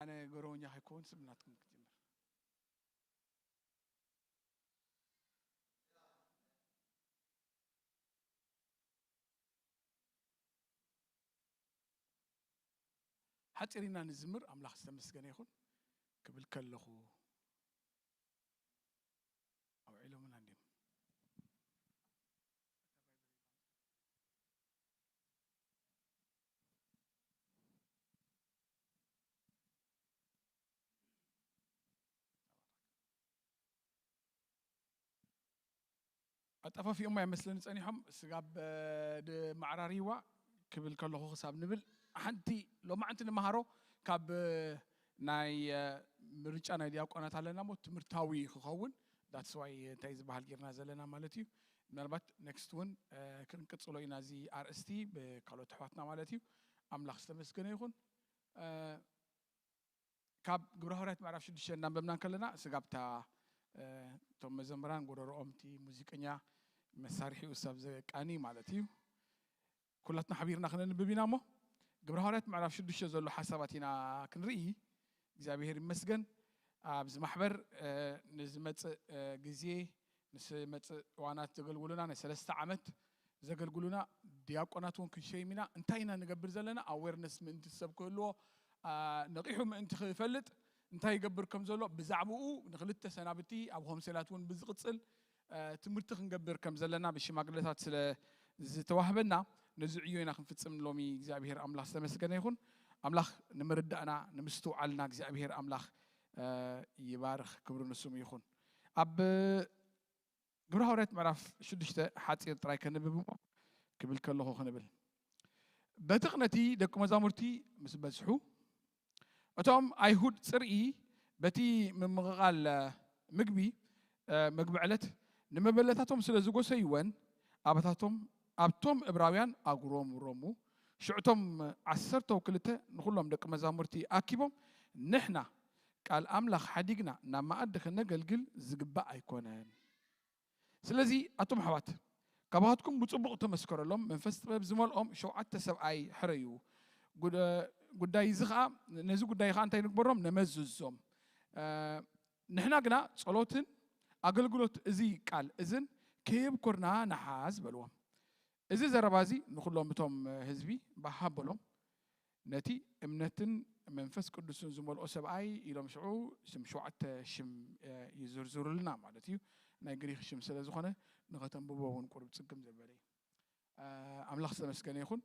ኣነ ጎረወኛ ከይኮን ስም ናትኩም ክጅምር። ሓፂር ኢና ንዝምር። ኣምላኽ ዝተመስገነ ይኹን ክብል ከለኹ ኣውዒሎምና እንዲም። ኣጠፋፊኦማ ይመስለኒ ጸኒሖም። ስጋብ ድማዕራርይዋ ክብል ከለኹ ክሳብ ንብል ሓንቲ ሎማዕንቲ ንመሃሮ ካብ ናይ ምርጫ ናይ ዲያቆናት ኣለና እሞ ትምህርታዊ ክኸውን that's why እንታይ ዝበሃል ጌርና ዘለና ማለት እዩ። ምናልባት next እውን ክንቅጽሎ ኢና እዚ ኣርእስቲ ብካልኦት ኣሕዋትና ማለት እዩ። ኣምላኽ ዝተመስገነ ይኹን። ካብ ግብረ ሃዋርያት ምዕራፍ ሽዱሽተ እናንበብና እንከለና ስጋብታ እቶም መዘምራን ጎረሮኦም እቲ ሙዚቀኛ መሳርሒኡ ሰብ ዘቃኒ ማለት እዩ። ኩላትና ሓቢርና ክነንብብ ኢና እሞ ግብረ ሃዋርያት ምዕራፍ ሽዱሽተ ዘሎ ሓሳባት ኢና ክንርኢ። እግዚኣብሔር ይመስገን። ኣብዚ ማሕበር ንዝመፅእ ግዜ ንዝመፅእ እዋናት ዘገልግሉና ናይ ሰለስተ ዓመት ዘገልግሉና ዲያቆናት እውን ክንሸይም ኢና። እንታይ ኢና ንገብር ዘለና ኣዌርነስ ምእንቲ ሰብ ክህልዎ ነቒሑ ምእንቲ ክፈልጥ እንታይ ይገብር ከም ዘሎ ብዛዕባኡ ንክልተ ሰናብቲ ኣብ ሆምሴላት እውን ብዝቕፅል ትምህርቲ ክንገብር ከም ዘለና ብሽማግለታት ስለ ዝተዋህበና ነዚ ዕዮ ኢና ክንፍፅም ሎሚ እግዚኣብሄር ኣምላኽ ዝተመስገነ ይኹን። ኣምላኽ ንምርዳእና ንምስትውዓልና እግዚኣብሄር ኣምላኽ ይባርኽ። ክብሪ ንስሙ ይኹን። ኣብ ግብረ ሃዋርያት ምዕራፍ ሽዱሽተ ሓፂር ጥራይ ከንብብ እሞ ክብል ከለኹ ክንብል በቲ ቅነቲ ደቂ መዛሙርቲ ምስ በዝሑ እቶም ኣይሁድ ፅርኢ በቲ ምምቕቓል ምግቢ መግቢ ዕለት ንመበለታቶም ስለ ዝጎሰይወን ኣባታቶም ኣብቶም እብራውያን ኣጉረምረሙ። ሽዑቶም ዓሰርተው ክልተ ንኹሎም ደቂ መዛሙርቲ ኣኪቦም ንሕና ቃል ኣምላኽ ሓዲግና ናብ መኣዲ ከነገልግል ዝግባእ ኣይኮነን። ስለዚ ኣቱም ኣሕዋት ካባኻትኩም ብጽቡቕ ተመስከረሎም መንፈስ ጥበብ ዝመልኦም ሸውዓተ ሰብኣይ ሕረዩ። ጉዳይ እዚ ኸዓ ነዚ ጉዳይ ኸዓ እንታይ ንግበሮም ነመዝዞም። ንሕና ግና ጸሎትን ኣገልግሎት እዚ ቃል እዝን ከየብኮርና ንሓዝ በልዎም። እዚ ዘረባ እዚ ንኹሎም እቶም ህዝቢ ባህ ኣበሎም። ነቲ እምነትን መንፈስ ቅዱስን ዝመልኦ ሰብኣይ ኢሎም ሽዑ ስም ሸውዓተ ሽም ይዝርዝሩልና ማለት እዩ። ናይ ግሪክ ሽም ስለ ዝኾነ ንኸተንብቦ እውን ቁሩብ ጽግም ዘበለ እዩ። ኣምላኽ ዝተመስገነ ይኹን።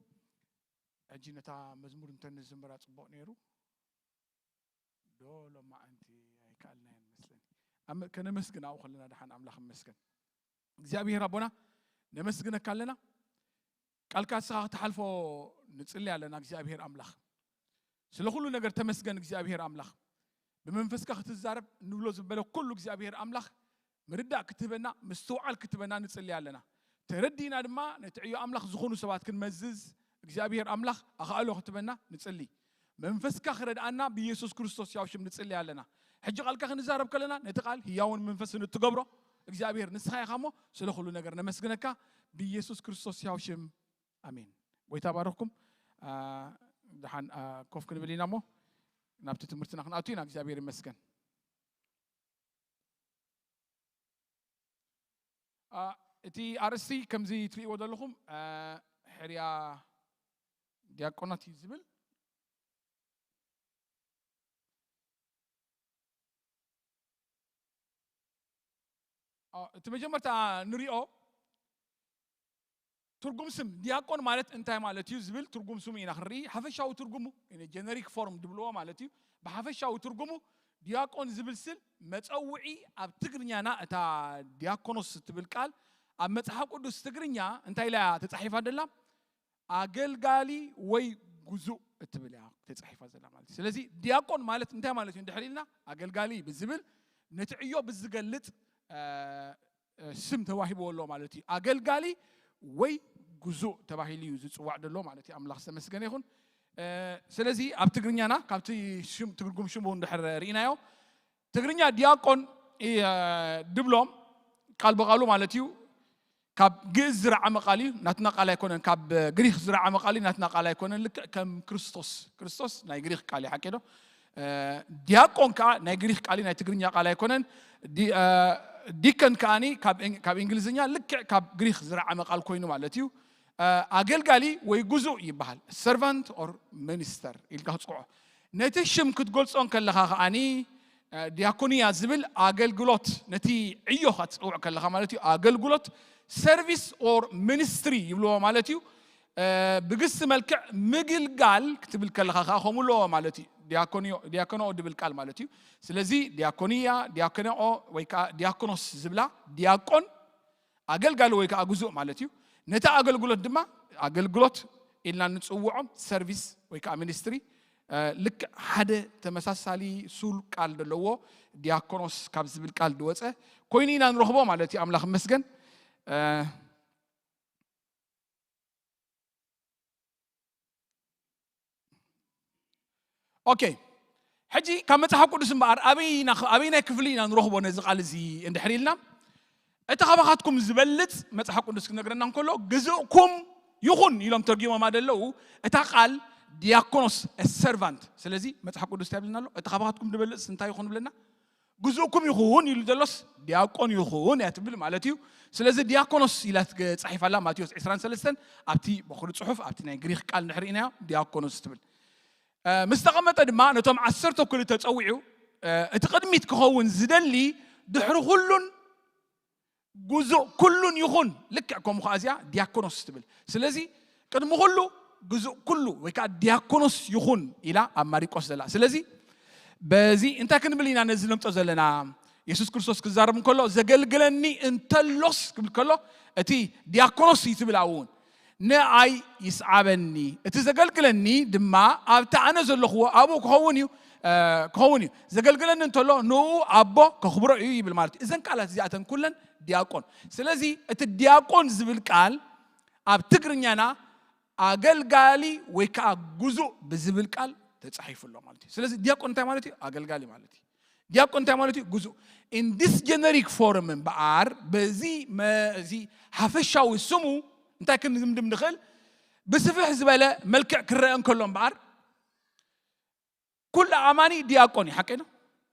ሕጂ ነታ መዝሙር እንተ ንዝምራ ጽቡቕ ነይሩ። ዶ ሎማዓንቲ ኣይከኣልናዮን መስለኒ። ከነመስግን ኣብኡ ከለና ደሓን ኣምላኽ ይመስገን። እግዚኣብሔር ኣቦና ነመስግነካ ኣለና። ቃልካ ንስኻ ክትሓልፎ ንጽሊ ኣለና እግዚኣብሔር ኣምላኽ። ስለ ኩሉ ነገር ተመስገን እግዚኣብሔር ኣምላኽ። ብመንፈስካ ክትዛረብ ንብሎ ዝበለ ኩሉ እግዚኣብሔር ኣምላኽ ምርዳእ ክትህበና ምስትውዓል ክትህበና ንጽሊ ኣለና። ተረዲእና ድማ ነቲ ዕዮ ኣምላኽ ዝኾኑ ሰባት ክንመዝዝ እግዚኣብሔር ኣምላኽ ኣኻእሎ ክትህበና ንጽሊ። መንፈስካ ክረድኣና ብኢየሱስ ክርስቶስ ያው ሽም ንጽሊ ኣለና። ሕጂ ቃልካ ክንዛረብ ከለና ነቲ ቃል ህያውን መንፈስን እትገብሮ እግዚኣብሔር ንስኻ ኢኻ እሞ ስለ ኩሉ ነገር ነመስግነካ ብኢየሱስ ክርስቶስ ያው ሽም ኣሜን። ጎይታ ባረኽኩም። ደሓን ኮፍ ክንብል ኢና እሞ ናብቲ ትምህርትና ክንኣቱ ኢና። እግዚኣብሔር ይመስገን። እቲ ኣርእስቲ ከምዚ ትርእይዎ ዘለኹም ሕርያ ዲያቆናት እዩ ዝብል። እቲ መጀመርታ ንሪኦ ትርጉም ስም ዲያቆን ማለት እንታይ ማለት እዩ ዝብል ትርጉም ስሙ ኢና ክንርኢ። ሓፈሻዊ ትርጉሙ ጀነሪክ ፎርም ድብልዎ ማለት እዩ። ብሓፈሻዊ ትርጉሙ ዲያቆን ዝብል ስም መፀውዒ ኣብ ትግርኛና እታ ዲያቆኖስ እትብል ቃል ኣብ መፅሓፍ ቅዱስ ትግርኛ እንታይ ኢላ ተፃሒፋ ደላ ኣገልጋሊ ወይ ጉዙእ እትብል እያ ተፃሒፋ ዘላ ማለት እዩ። ስለዚ ዲያቆን ማለት እንታይ ማለት እዩ እንድሕር ኢልና ኣገልጋሊ ብዝብል ነቲ ዕዮ ብዝገልፅ ስም ተዋሂብዎ ኣሎ ማለት እዩ። ኣገልጋሊ ወይ ጉዙእ ተባሂሉ እዩ ዝፅዋዕ ዘሎ ማለት እዩ። ኣምላኽ ዝተመስገነ ይኹን። ስለዚ ኣብ ትግርኛና ካብቲ ትርጉም ሽሙ እንድሕር ርኢናዮ ትግርኛ ዲያቆን ድብሎም ቃል ብቃሉ ማለት እዩ። ካብ ግእዝ ዝረዓመ ቃል እዩ ናትና ቃል ኣይኮነን። ካብ ግሪክ ዝረዓመ ቃል እዩ ናትና ቃል ኣይኮነን። ልክዕ ከም ክርስቶስ ክርስቶስ ናይ ግሪክ ቃል እዩ ሓቂ ዶ? ዲያቆን ከዓ ናይ ግሪክ ቃል ናይ ትግርኛ ቃል ኣይኮነን። ዲከን ከዓኒ ካብ እንግሊዝኛ ልክዕ ካብ ግሪክ ዝረዓመ ቃል ኮይኑ ማለት እዩ። ኣገልጋሊ ወይ ግዙእ ይበሃል። Servant or minister ኢልካ ክፅውዖ። ነቲ ሽም ክትገልፆ ከለኻ ከዓኒ ዲያኮንያ ዝብል ኣገልግሎት፣ ነቲ ዕዮ ክትፅውዕ ከለኻ ማለት እዩ። ኣገልግሎት፣ service or ministry ይብልዎ ማለት እዩ። ብግሲ መልክዕ ምግልጋል ክትብል ከለኻ ከዓ ከምኡ ኣለዎ ማለት እዩ። ዲያኮንዮ ድብል ቃል ማለት እዩ። ስለዚ ዲያኮንያ፣ ዲያኮንኦ ወይ ከዓ ዲያኮኖስ ዝብላ ዲያቆን ኣገልጋሊ ወይ ከዓ ግዙእ ማለት እዩ። ነቲ ኣገልግሎት ድማ ኣገልግሎት ኢልና ንፅውዖም፣ service ወይ ከዓ ሚኒስትሪ። ልክ ሓደ ተመሳሳሊ ሱር ቃል ዘለዎ ዲያኮኖስ ካብ ዝብል ቃል ዝወፀ ኮይኑ ኢና ንረኽቦ ማለት እዩ። ኣምላኽ ይመስገን። ኦኬ፣ ሕጂ ካብ መጽሓፍ ቅዱስ እምበኣር ኣበይና ኣበይናይ ክፍሊ ኢና ንረኽቦ ነዚ ቃል እዚ እንድሕር ኢልና፣ እቲ ካባኻትኩም ዝበልጽ መጽሓፍ ቅዱስ ክነግረና እንከሎ ግዝእኩም ይኹን ኢሎም ተርጊሞማ ዘለዉ፣ እታ ቃል ዲያኮኖስ፣ servant። ስለዚ መጽሓፍ ቅዱስ እንታይ ይብለና ኣሎ? እቲ ካባኻትኩም ዝበልጽ እንታይ ይኹን ይብለና? ግዝእኩም ይኹን ኢሉ ዘሎስ ዲያቆን ይኹን እያ ትብል ማለት እዩ። ስለዚ ዲያኮኖስ ኢላ ጻሒፋላ ማቴዎስ ዕስራን ሰለስተን፣ ኣብቲ በኹሪ ጽሑፍ ኣብቲ ናይ ግሪክ ቃል እንድሕር ኢናዮ ዲያኮኖስ ትብል ምስ ተቐመጠ ድማ ነቶም ዓሰርተ ክልተ ጸዊዑ እቲ ቅድሚት ክኸውን ዝደሊ ድሕሪ ኩሉን ግዙእ ኩሉን ይኹን። ልክዕ ከምኡ ከኣ እዚኣ ዲያኮኖስ ትብል። ስለዚ ቅድሚ ኩሉ ግዙእ ኩሉ ወይ ከዓ ዲያኮኖስ ይኹን ኢላ ኣብ ማሪቆስ ዘላ። ስለዚ በዚ እንታይ ክንብል ኢና ነዚ ነምጾ ዘለና? የሱስ ክርስቶስ ክዛረብ እንከሎ ዘገልግለኒ እንተሎስ ክብል ከሎ እቲ ዲያኮኖስ እዩ ትብል ኣብኡ እውን ንኣይ ይስዓበኒ፣ እቲ ዘገልግለኒ ድማ ኣብቲ ኣነ ዘለኹዎ ኣብኡ ክኸውን እዩ ክኸውን እዩ። ዘገልግለኒ እንተሎ ንኡ ኣቦ ከኽብሮ እዩ ይብል ማለት እዩ። እዘን ቃላት እዚኣተን ኩለን ዲያቆን። ስለዚ እቲ ዲያቆን ዝብል ቃል ኣብ ትግርኛና ኣገልጋሊ ወይ ከዓ ግዙእ ብዝብል ቃል ተጻሒፉ ኣሎ ማለት እዩ። ስለዚ ዲያቆን እንታይ ማለት እዩ? ኣገልጋሊ ማለት እዩ። ዲያቆን እንታይ ማለት እዩ? ግዙእ። In this generic form እምበኣር በዚ መ- እዚ ሓፈሻዊ ስሙ እንታይ ክንድምድም ንኽእል? ብስፍሕ ዝበለ መልክዕ ክረአ እንከሎ እምበኣር ኩሉ ኣማኒ ዲያቆን እዩ፣ ሓቂ ነው።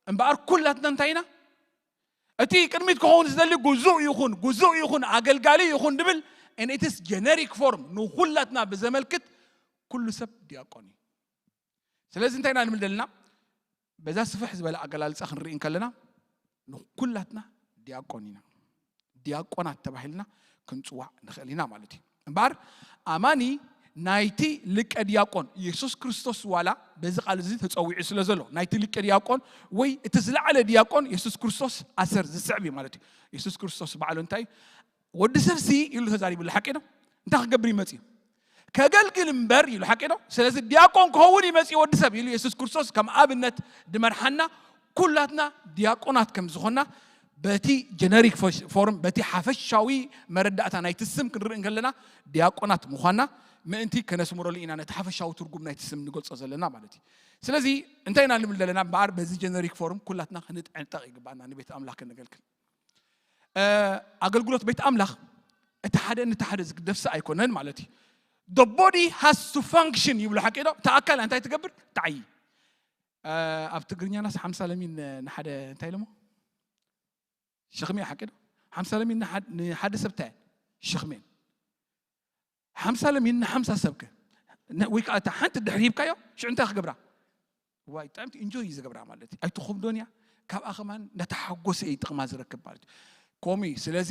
እምበኣር ኩላትና እንታይ ኢና? እቲ ቅድሚት ክኸውን ዝደሊ ግዙእ ይኹን ግዙእ ይኹን ኣገልጋሊ ይኹን ድብል in its generic form ንኩላትና ብዘመልክት ኩሉ ሰብ ዲያቆን እዩ። ስለዚ እንታይ ኢና ንብል ዘለና? በዛ ስፍሕ ዝበለ ኣገላልፃ ክንርኢ እንከለና ንኩላትና ዲያቆን ኢና፣ ዲያቆናት ተባሂልና ክንፅዋዕ ንኽእል ኢና ማለት እዩ። እምበኣር ኣማኒ ናይቲ ልቀ ዲያቆን የሱስ ክርስቶስ ዋላ በዚ ቃል እዚ ተፀዊዑ ስለ ዘሎ ናይቲ ልቀ ዲያቆን ወይ እቲ ዝለዓለ ዲያቆን የሱስ ክርስቶስ ኣሰር ዝስዕብ እዩ ማለት እዩ። የሱስ ክርስቶስ ባዕሉ እንታይ ወዲ ሰብ ሲ ኢሉ ተዛሪብሉ ሓቂ ነው። እንታይ ክገብር ይመጽ እዩ? ከገልግል እምበር ኢሉ ሓቂ ነው። ስለዚ ዲያቆን ክኸውን ይመጽ እዩ ወዲ ሰብ ኢሉ የሱስ ክርስቶስ ከም ኣብነት ድመርሓና ኩላትና ዲያቆናት ከም ዝኾና በቲ ጀነሪክ ፎርም በቲ ሓፈሻዊ መረዳእታ ናይቲ ስም ክንርኢ እንከለና ዲያቆናት ምዃና ምእንቲ ከነስምረሉ ኢና ነቲ ሓፈሻዊ ትርጉም ናይቲ ስም ንገልጾ ዘለና ማለት እዩ። ስለዚ እንታይ ኢና ንብል ዘለና እምበኣር በዚ ጀነሪክ ፎርም ኩላትና ክንጠንቀቕ ይግባኣና ንቤት ኣምላኽ ከነገልግል ኣገልግሎት ቤት ኣምላኽ እቲ ሓደ ነቲ ሓደ ዝግደፍሲ ኣይኮነን ማለት እዩ። The body has to function ይብሉ ሓቂ ዶ? እቲ ኣካል እንታይ ትገብር? ትዓይ ኣብ ትግርኛናስ ሓምሳ ለሚን ንሓደ እንታይ ኢሎሞ? ሸኽሚ ሓቂ ዶ? ሓምሳ ለሚን ንሓደ ሰብ እንታይ ሸኽሜን ሓምሳ ለሚን ንሓምሳ ሰብከ ወይ ከዓ እታ ሓንቲ ድሕሪ ሂብካዮ ሽዑ እንታይ ክገብራ? ዋይ ብጣዕሚ ኢንጆይ እዩ ዝገብራ ማለት እዩ። ኣይትኹምዶን እያ ካብኣ ከማን እንዳተሓጎሰ እዩ ጥቕማ ዝረክብ ማለት እዩ። ከምኡ እዩ። ስለዚ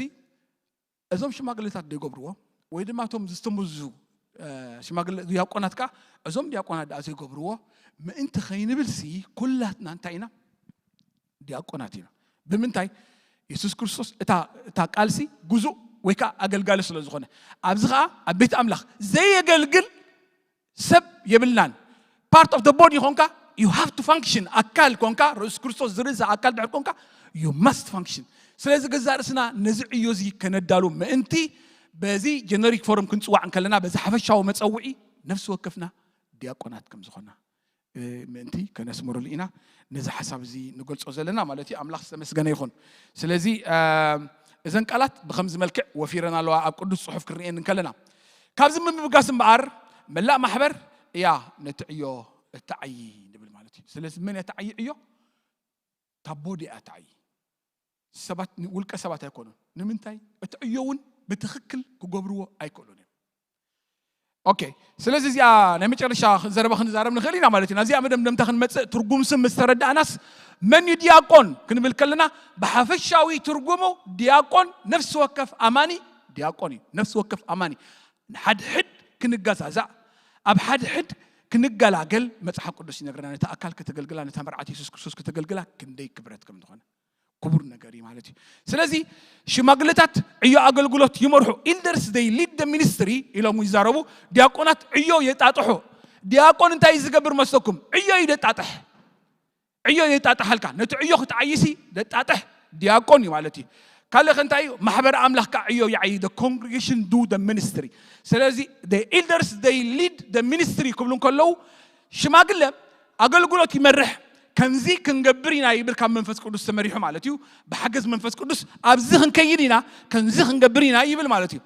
እዞም ሽማግሌታት ዘይገብርዎ ወይ ድማ እቶም ዝስተምዙ ሽማግሌ ዲያቆናት ከዓ እዞም ዲያቆናት ደኣ ዘይገብርዎ ምእንቲ ከይንብልሲ ኩላትና እንታይ ኢና? ዲያቆናት ኢና። ብምንታይ? የሱስ ክርስቶስ እታ እታ ቃልሲ ግዙእ ወይ ከዓ ኣገልጋሊ ስለ ዝኾነ ኣብዚ ከዓ ኣብ ቤት ኣምላኽ ዘየገልግል ሰብ የብልናን። Part of the body ኮንካ you have to function ኣካል ኮንካ ርእስ ክርስቶስ ዝርእሲ ኣካል ድሕር ኮንካ you must function። ስለዚ ገዛእ ርእስና ነዚ ዕዮ እዚ ከነዳሉ ምእንቲ በዚ ጀነሪክ ፎርም ክንፅዋዕ እንከለና በዚ ሓፈሻዊ መፀውዒ ነፍሲ ወከፍና ዲያቆናት ከም ዝኾና ምእንቲ ከነስምረሉ ኢና ነዚ ሓሳብ እዚ ንገልጾ ዘለና ማለት እዩ። ኣምላኽ ዝተመስገነ ይኹን። ስለዚ እዘን ቃላት ብከምዚ መልክዕ ወፊረን ኣለዋ ኣብ ቅዱስ ጽሑፍ ክንርእየን እንከለና ካብዚ ምብጋስ እምበኣር መላእ ማሕበር እያ ነቲ ዕዮ እተዓዪ ንብል ማለት እዩ። ስለዚ መን እያ ትዓዪ ዕዮ? እታ ቦዲ እያ ትዓዪ። ሰባት ውልቀ ሰባት ኣይኮኑን። ንምንታይ? እቲ ዕዮ እውን ብትኽክል ክገብርዎ ኣይክእሉን እዮም። ኦኬ። ስለዚ እዚኣ ናይ መጨረሻ ዘረባ ክንዛረብ ንኽእል ኢና ማለት እዩ። ናዚኣ መደምደምታ ክንመፅእ፣ ትርጉም ስም ምስ ተረዳእናስ መን እዩ ዲያቆን ክንብል ከለና፣ ብሓፈሻዊ ትርጉሙ ዲያቆን ነፍሲ ወከፍ ኣማኒ ዲያቆን እዩ። ነፍሲ ወከፍ ኣማኒ ንሓድሕድ ክንገዛዛእ፣ ኣብ ሓድሕድ ክንገላገል መጽሓፍ ቅዱስ ይነግረና። ነታ ኣካል ከተገልግላ፣ ነታ መርዓት የሱስ ክርስቶስ ከተገልግላ ክንደይ ክብረት ከም ዝኾነ ክቡር ነገር እዩ ማለት እዩ። ስለዚ ሽማግለታት ዕዮ ኣገልግሎት ይመርሑ። Elders, they lead the ministry ኢሎም ይዛረቡ። ዲያቆናት ዕዮ የጣጥሑ። ዲያቆን እንታይ እዩ ዝገብር መስለኩም? ዕዮ እዩ ዘጣጥሕ። ዕዮ የጣጥሓልካ። ነቲ ዕዮ ክትዓይሲ ዘጣጥሕ ዲያቆን እዩ ማለት እዩ። ካልእ ከ እንታይ እዩ? ማሕበር ኣምላኽ ከዓ ዕዮ ይዓይ። The congregation do the ministry። ስለዚ the elders, they lead the ministry ክብሉ እንከለዉ ሽማግለ ኣገልግሎት ይመርሕ። ከምዚ ክንገብር ኢና ይብል፣ ካብ መንፈስ ቅዱስ ተመሪሑ ማለት እዩ። ብሓገዝ መንፈስ ቅዱስ ኣብዚ ክንከይድ ኢና፣ ከምዚ ክንገብር ኢና ይብል ማለት እዩ።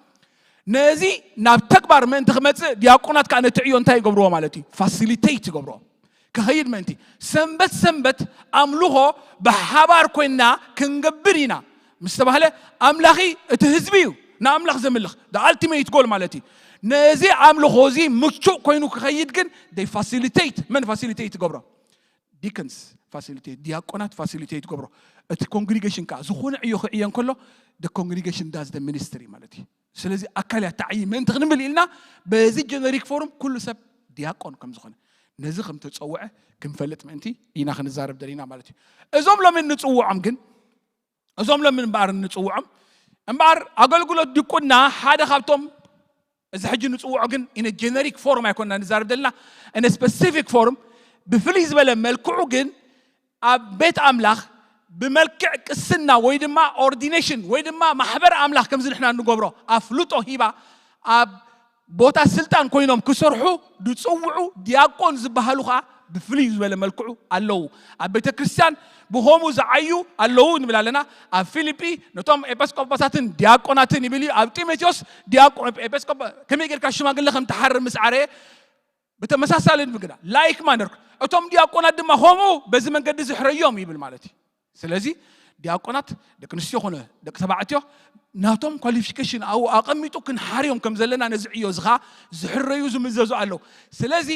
ነዚ ናብ ተግባር ምእንቲ ክመጽእ ዲያቆናት ከዓ ነቲ ዕዮ እንታይ ይገብርዎ ማለት እዩ? ፋሲሊቴት ይገብርዎ። ክኸይድ ምእንቲ ሰንበት ሰንበት ኣምልኾ ብሓባር ኮይንና ክንገብር ኢና ምስ ተባህለ፣ ኣምላኺ እቲ ህዝቢ እዩ ንኣምላኽ ዘምልኽ፣ the ultimate goal ማለት እዩ። ነዚ ኣምልኾ እዚ ምቹእ ኮይኑ ክኸይድ ግን they facilitate። መን ፋሲሊቴት ይገብሮ? ዲክንስ ፋሲሊቴት፣ ዲያቆናት ፋሲሊቴት ይገብሮ። እቲ ኮንግሪጌሽን ከዓ ዝኾነ ዕዮ ክዕየ እንከሎ the congregation does the ministry ማለት እዩ። ስለዚ ኣካል እያ ትዓዪ ምእንቲ ክንብል ኢልና በዚ ጀነሪክ ፎርም ኩሉ ሰብ ዲያቆን ከም ዝኾነ፣ ነዚ ከም ተጸውዐ ክንፈልጥ ምእንቲ ኢና ክንዛረብ ደሊና ማለት እዩ። እዞም ሎሚ እንጽውዖም ግን፣ እዞም ሎሚ እምበኣር እንጽውዖም እምበኣር ኣገልግሎት ዲቁና ሓደ ካብቶም፣ እዚ ሕጂ ንጽውዖ ግን ኢነ ጀነሪክ ፎርም ኣይኮንና ንዛረብ ዘለና፣ ኢነ ስፐሲፊክ ፎርም፣ ብፍልይ ዝበለ መልክዑ ግን ኣብ ቤት ኣምላኽ ብመልክዕ ቅስና ወይ ድማ ኦርዲኔሽን ወይ ድማ ማሕበር ኣምላኽ ከምዚ ንሕና እንገብሮ ኣፍልጦ ሂባ ኣብ ቦታ ስልጣን ኮይኖም ክሰርሑ ዝጽውዑ ዲያቆን ዝበሃሉ ኸኣ ብፍልይ ዝበለ መልክዑ ኣለዉ። ኣብ ቤተ ክርስቲያን ብኸምኡ ዝዓዩ ኣለዉ ንብል ኣለና። ኣብ ፊልጲ ነቶም ኤጲስቆጶሳትን ዲያቆናትን ይብል እዩ። ኣብ ጢሞቴዎስ ዲያቆ-፣ ኤጲስቆጶ-፣ ከመይ ጌርካ ሽማግለ ከም ትሓርም ምስ ዓረየ ብተመሳሳሊ ምግዳ ላይክ ማነር እቶም ዲያቆናት ድማ ከምኡ በዚ መንገዲ ዝሕረዮም ይብል ማለት እዩ። ስለዚ ዲያቆናት ደቂ ኣንስትዮ ኮነ ደቂ ተባዕትዮ ናቶም ኳሊፊኬሽን ኣብኡ ኣቐሚጡ ክንሓርዮም ከም ዘለና ነዚ ዕዮ እዚ ኸኣ ዝሕረዩ ዝምዘዙ ኣለዉ። ስለዚ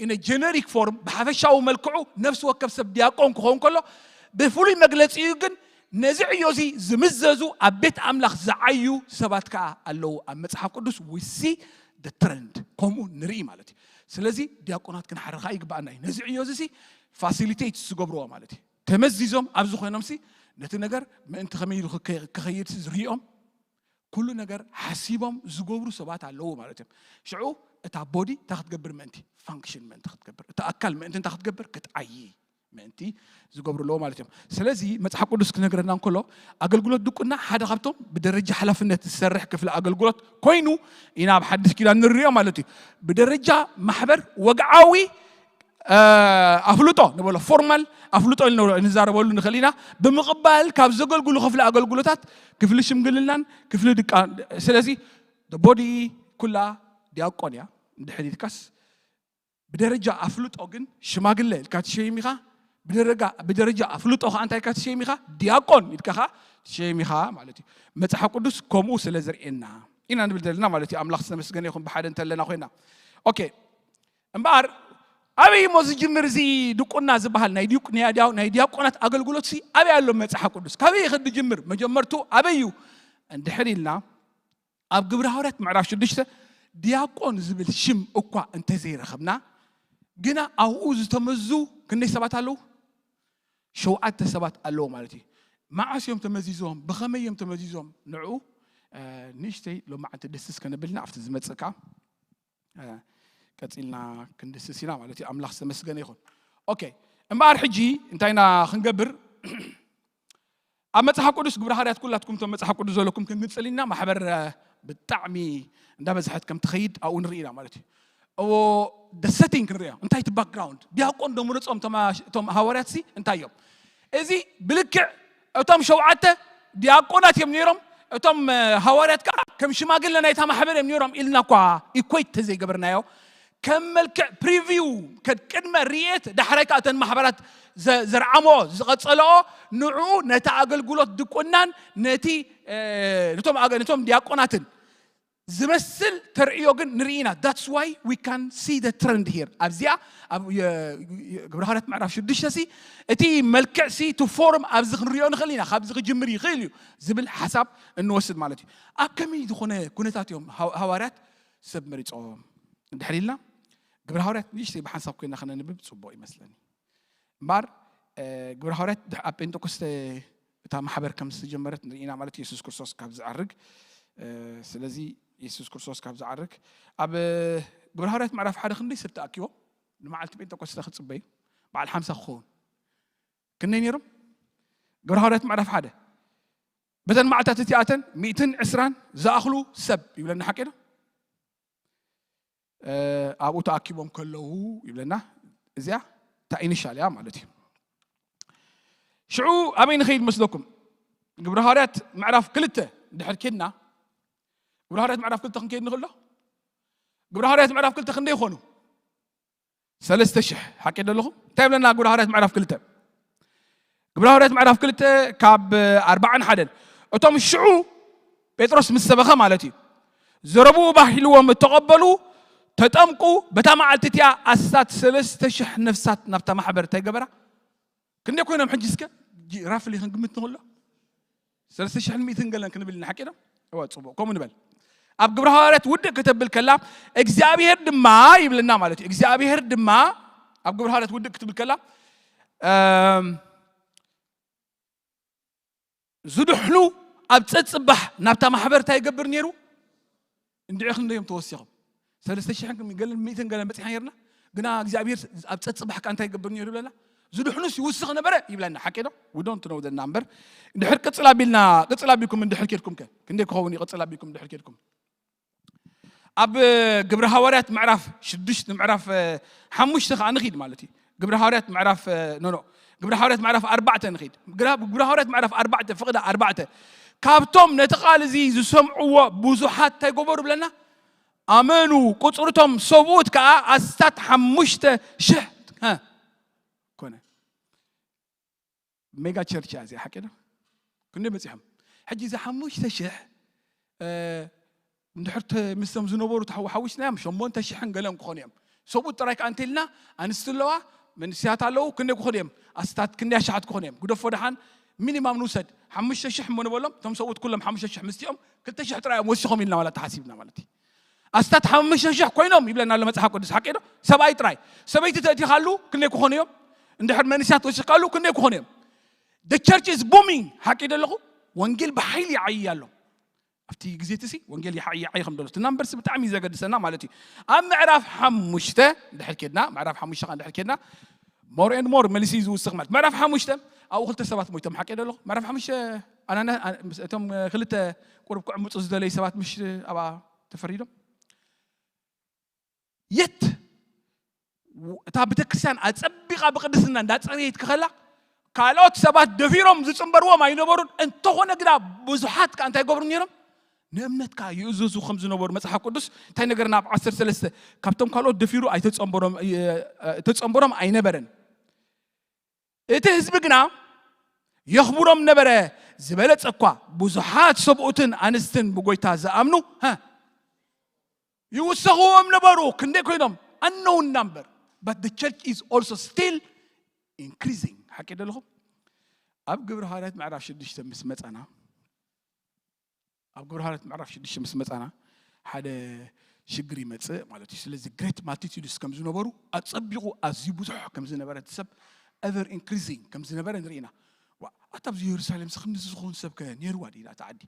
ኢነ ጀነሪክ ፎርም ብሓፈሻዊ መልክዑ ነፍሲ ወከፍ ሰብ ዲያቆን ክኸውን ከሎ ብፍሉይ መግለጺኡ ግን ነዚ ዕዮ እዚ ዝምዘዙ ኣብ ቤት ኣምላኽ ዝዓዩ ሰባት ከኣ ኣለዉ። ኣብ መጽሓፍ ቅዱስ we see the trend ከምኡ ንርኢ ማለት እዩ። ስለዚ ዲያቆናት ክንሓርኻ ይግባኣና እዩ። ነዚ ዕዮ እዚ ፋሲሊቴት ዝገብርዎ ማለት እዩ። ተመዚዞም ኣብዚ ኮይኖምሲ ነቲ ነገር ምእንቲ ከመይ ኢሉ ክከ-፣ ክኸይድ ዝርእዮም ኩሉ ነገር ሓሲቦም ዝገብሩ ሰባት ኣለዉ ማለት እዮም። ሽዑ እታ ቦዲ እንታይ ክትገብር ምእንቲ? ፋንክሽን ምእንቲ ክትገብር፣ እታ ኣካል ምእንቲ እንታይ ክትገብር? ክትዓዪ ምእንቲ ዝገብሩ ኣለዉ ማለት እዮም። ስለዚ መጽሓፍ ቅዱስ ክነግረና እንከሎ ኣገልግሎት ድቁና ሓደ ካብቶም ብደረጃ ሓላፍነት ዝሰርሕ ክፍሊ ኣገልግሎት ኮይኑ ኢና ኣብ ሓድሽ ኪዳን ንርእዮ ማለት እዩ። ብደረጃ ማሕበር ወግዓዊ እ፣ ኣፍልጦ ንበሎ፣ ፎርማል ኣፍልጦ ኢልና ንዛረበሉ ንኽእል ኢና። ብምቕባል ካብ ዘገልግሉ ክፍሊ ኣገልግሎታት ክፍሊ ሽምግልናን ክፍሊ ድቃ፣ ስለዚ ቦዲ ኩላ ዲያቆን እያ። እንድሕር ኢልካስ ብደረጃ ኣፍልጦ ግን ሽማግለ ኢልካ ትሸይም ኢኻ። ብደረጋ-፣ ብደረጃ ኣፍልጦ ኸዓ እንታይ ኢልካ ትሸይም ኢኻ? ዲያቆን ኢልካ ኸዓ ትሸይም ኢኻ ማለት እዩ። መጽሓፍ ቅዱስ ከምኡ ስለ ዝርእየና ኢና ንብል ዘለና ማለት እዩ። ኣምላኽ ዝተመስገነ ይኹን ብሓደ እንተለና ኮይና። ኦኬ። እምበኣር ኣበይ እሞ ዝጅምር እዚ ድቁና ዝበሃል ናይ ዲቁ-፣ ናይ ዲያ-፣ ናይ ዲያቆናት ኣገልግሎት ሲ ኣበይ ኣሎ መጽሓፍ ቅዱስ? ካበይ ይኸድ ዝጅምር? መጀመርቱ ኣበይ እዩ? እንድሕር ኢልና ኣብ ግብረ ሃዋርያት ምዕራፍ ሽዱሽተ ዲያቆን ዝብል ሽም እኳ እንተዘይረኸብና ግና ኣብኡ ዝተመዙ ክንደይ ሰባት ኣለዉ? ሸውዓተ ሰባት ኣለዉ ማለት እዩ። መዓስ እዮም ተመዚዞም? ብኸመይ እዮም ተመዚዞም? ንዕኡ፣ እ፣ ንእሽተይ ሎማዓንቲ ደስስ ከነብልና ኣብቲ ዝመጽእ ከኣ እ፣ ቀጺልና ክንድስስ ኢና ማለት እዩ። ኣምላኽ ዝተመስገነ ይኹን። ኦኬ፣ እምበኣር ሕጂ እንታይ ኢና ክንገብር? ኣብ መጽሓፍ ቅዱስ ግብረ ሃዋርያት ኩላትኩም እቶም መጽሓፍ ቅዱስ ዘለኩም ክንግጽል ኢና። ማሕበር፣ እ፣ ብጣዕሚ እንዳበዝሐት ከም ትኸይድ ኣብኡ ንርኢ ኢና ማለት እዩ። እዎ፣ the setting ክንርእዮ። እንታይ እቲ ባክግራውንድ? ዲያቆን ዶ ምረጾም እቶም፣ እቶም ሃዋርያት ሲ እንታይ እዮም? እዚ ብልክዕ እቶም ሸውዓተ ዲያቆናት እዮም ነይሮም፣ እቶም፣ እ፣ ሃዋርያት ከኣ ከም ሽማግለ ናይታ ማሕበር እዮም ነይሮም ኢልና እኳ ኢኩዌት ተዘይገበርናዮ፣ ከም መልክዕ ፕሪቪው፣ ከድ ቅድመ ርየት፣ ዳሕራይ ከዓ እተን ማሕበራት ዘ- ዘርዓሞ ዝቐጸለኦ፣ ንዕኡ ነቲ ኣገልግሎት ድቁናን ነቲ እ፣ ነቶም ኣገ- ነቶም ዲያቆናትን ዝመስል ተርእዮ ግን ንርኢ ኢና። That's why we can see the trend here። ኣብዚኣ ኣብ የ- የ- ግብረ ሃዋርያት ምዕራፍ ሽዱሽተ ሲ እቲ መልክዕ ሲ ቱ ፎርም ኣብዚ ክንሪኦ ንኽእል ኢና። ካብዚ ክጅምር ይኽእል እዩ ዝብል ሓሳብ እንወስድ ማለት እዩ። ኣብ ከመይ ዝኾነ ኩነታት እዮም ሃው- ሃዋርያት ሰብ መሪጾም እንድሕር ኢልና፣ ግብረ ሃዋርያት ንእሽተይ ብሓንሳብ ኮይና ከነንብብ ጽቡቕ ይመስለኒ። እምበኣር ግብረ ሃዋርያት ኣብ ጴንጠቆስተ እታ ማሕበር ከም ዝተጀመረት ንርኢና ማለት የሱስ ክርስቶስ ካብ ዝዓርግ። ስለዚ የሱስ ክርስቶስ ካብ ዝዓርግ ኣብ ግብረ ሃዋርያት ምዕራፍ ሓደ ክንደይ ሰብ ተኣኪቦም ንመዓልቲ ጴንጠቆስተ ክፅበዩ? በዓል ሓምሳ ክኸውን ክንደይ ነይሮም? ግብረ ሃዋርያት ምዕራፍ ሓደ በተን መዓልታት እቲኣተን ሚእትን ዕስራን ዝኣኽሉ ሰብ ይብለና ሓቂ ዶ? ኣብኡ ተኣኪቦም ከለዉ ይብለና። እዚኣ እታ ኢኒሻል እያ ማለት እዩ። ሽዑ ኣበይ ንኸይድ መስለኩም? ግብረ ሃዋርያት ምዕራፍ ክልተ ድሕር ኬድና፣ ግብረ ሃዋርያት ምዕራፍ ክልተ ክንከይድ ንኽእሎ። ግብረ ሃዋርያት ምዕራፍ ክልተ ክንደይ ይኾኑ? ሰለስተ ሽሕ። ሓቂ ደለኹም? እንታይ ይብለና ግብረ ሃዋርያት ምዕራፍ ክልተ? ግብረ ሃዋርያት ምዕራፍ ክልተ ካብ ኣርባዓን ሓደን፣ እቶም ሽዑ ጴጥሮስ ምስ ሰበኸ ማለት እዩ፣ ዘረብኡ ባሂልዎም እተቐበሉ ተጠምቁ። በታ መዓልቲ እቲኣ ኣስታት ሰለስተ ሽሕ ነፍሳት ናብታ ማሕበር እንታይ ገበራ? ክንደይ ኮይኖም ሕጂ እስከ ራፍሊ ክንግምት ንኽእሎ? ሰለስተ ሽሕን ሚእትን ገለን ክንብል ኢና ሓቂ ዶ? እወ፣ ጽቡቕ። ከምኡ ንበል። ኣብ ግብረ ሃዋርያት ውድእ ከተብል ከላ እግዚኣብሔር ድማ ይብልና ማለት እዩ። እግዚኣብሔር ድማ ኣብ ግብረ ሃዋርያት ውድእ ክትብል ከላ ዝድሕኑ ኣብ ጸጽባሕ ናብታ ማሕበር እንታይ ይገብር ነይሩ? እንድዒ ክንደዮም ተወሲኾም ሰለስተ ሽሕን ገለን ሚእትን ገለን በጺሓ ነርና። ግና እግዚኣብሔር ኣብ ጸጽባሕ ከ እንታይ ይገብር ነይሩ ይብለና? ዝድሕኑስ ይውስኽ ነበረ ይብለና። ሓቂ ዶ? We don't know the number። እንድሕር ቅጽል ኣቢልና ቅጽል ኣቢልኩም እንድሕር ኬድኩም ከ ክንደይ ክኸውን እዩ? ቅጽል ኣቢልኩም እንድሕር ኬድኩም ኣብ ግብረ ሃዋርያት ምዕራፍ ሽዱሽተ ምዕራፍ ሓሙሽተ ከዓ ንኺድ ማለት እዩ። ግብረ ሃዋርያት ምዕራፍ ኖ ኖ ግብረ ሃዋርያት ምዕራፍ ኣርባዕተ ንኺድ። ግብረ ሃዋርያት ምዕራፍ ኣርባዕተ ፍቕዳ ኣርባዕተ፣ ካብቶም ነቲ ቃል እዚ ዝሰምዕዎ ብዙሓት እንታይ ገበሩ ብለና? ኣመኑ። ቁፅርቶም ሰብኡት ከዓ ኣስታት ሓሙሽተ ሽሕ ኮነ። ሜጋ ቸርች እያ እዚኣ ሓቂ ዶ? ክንደይ በፂሖም? ሕጂ እዚ ሓሙሽተ ሽሕ እንድሕር ምስቶም ዝነበሩ ሓዊስናዮም ሸሞንተ ሽሕን ገለን ክኾኑ እዮም። ሰብኡት ጥራይ ከዓ እንተልና ኣንስቲ ኣለዋ፣ መንስያት ኣለዉ። ክንደይ ክኾኑ እዮም? ኣስታት ክንደይ ኣሽሓት ክኾኑ እዮም? ግደፎ ደሓን ሚኒማም ንውሰድ ሓሙሽተ ሽሕ እሞ ንበሎም። እቶም ሰብኡት ኩሎም ሓሙሽተ ሽሕ ምስቲኦም ክልተ ሽሕ ጥራይ እዮም ወሲኾም ኢልና ዋላ ተሓሲብና ማለት እዩ። ኣስታት ሓሙሽተ ሽሕ ኮይኖም ይብለና ኣሎ መጽሓፍ ቅዱስ። ሓቂ ዶ? ሰብኣይ ጥራይ። ሰበይቲ ተእቲኻሉ ክንደይ ክኾኑ እዮም? እንድሕር መንስያት ወሲኽካሉ ክንደይ ክኾኑ እዮም? The church is booming። ሓቂ ዶ ኣለኹ? ወንጌል ብሓይሊ ይዓይይ ኣሎ። ኣብቲ ግዜ እቲ ሲ ወንጌል ይዓይ ከም ደሎ እቲ ናምበርስ ብጣዕሚ እዩ ዘገድሰና ማለት እዩ። ኣብ ምዕራፍ ሓሙሽተ ድሕር ኬድና ምዕራፍ ሓሙሽተ ካ ድሕር ኬድና more and more መሊሱ እዩ ዝውስኽ ማለት ምዕራፍ ሓሙሽተ ኣብኡ ክልተ ሰባት ሞይቶም ሓቂ ደለኹ ምዕራፍ ሓሙሽተ ኣናና እቶም ክልተ ቁሩብ ክዕምፁ ዝደለዩ ሰባት ምሽ ኣብኣ ተፈሪዶም የት እታ ቤተክርስትያን ኣጸቢቓ ብቅድስና እንዳጸረየት ክኸላ ካልኦት ሰባት ደፊሮም ዝጽንበርዎም ኣይነበሩን። እንተኾነ ግና ብዙሓት ከኣ እንታይ ይገብሩ ነይሮም? ንእምነት ከኣ ይእዘዙ ከም ዝነበሩ መጽሓፍ ቅዱስ እንታይ ነገርና? ኣብ ዓሰርተ ሰለስተ ካብቶም ካልኦት ደፊሩ ኣይተጸንበሮም ኣይነበረን። እቲ ህዝቢ ግና የኽብሮም ነበረ። ዝበለጸ እኳ ብዙሓት ሰብኡትን ኣንስትን ብጎይታ ዝኣምኑ ይውሰኽዎም ነበሩ። ክንደይ ኮይኖም? ኣነውን ናምበር but the church is also still increasing። ሓቂ ደለኹም ኣብ ግብሪ ሃዋርያት ምዕራፍ ሽዱሽተ ምስ መጻና ኣብ ግብሪ ሃዋርያት ምዕራፍ ሽዱሽተ ምስ መጻና ሓደ ሽግር ይመጽእ ማለት እዩ። ስለዚ ግሬት ማልቲቱድስ ከም ዝነበሩ ኣጸቢቑ ኣዝዩ ብዙሕ ከም ዝነበረ እቲ ሰብ ever increasing ከም ዝነበረ ንርኢ ኢና። ዋ ኣታ ኣብዚ የሩሳሌም ሲ ክንድዚ ዝኸውን ሰብ ከ ነይርዋ ድዩ እታ ዓዲ?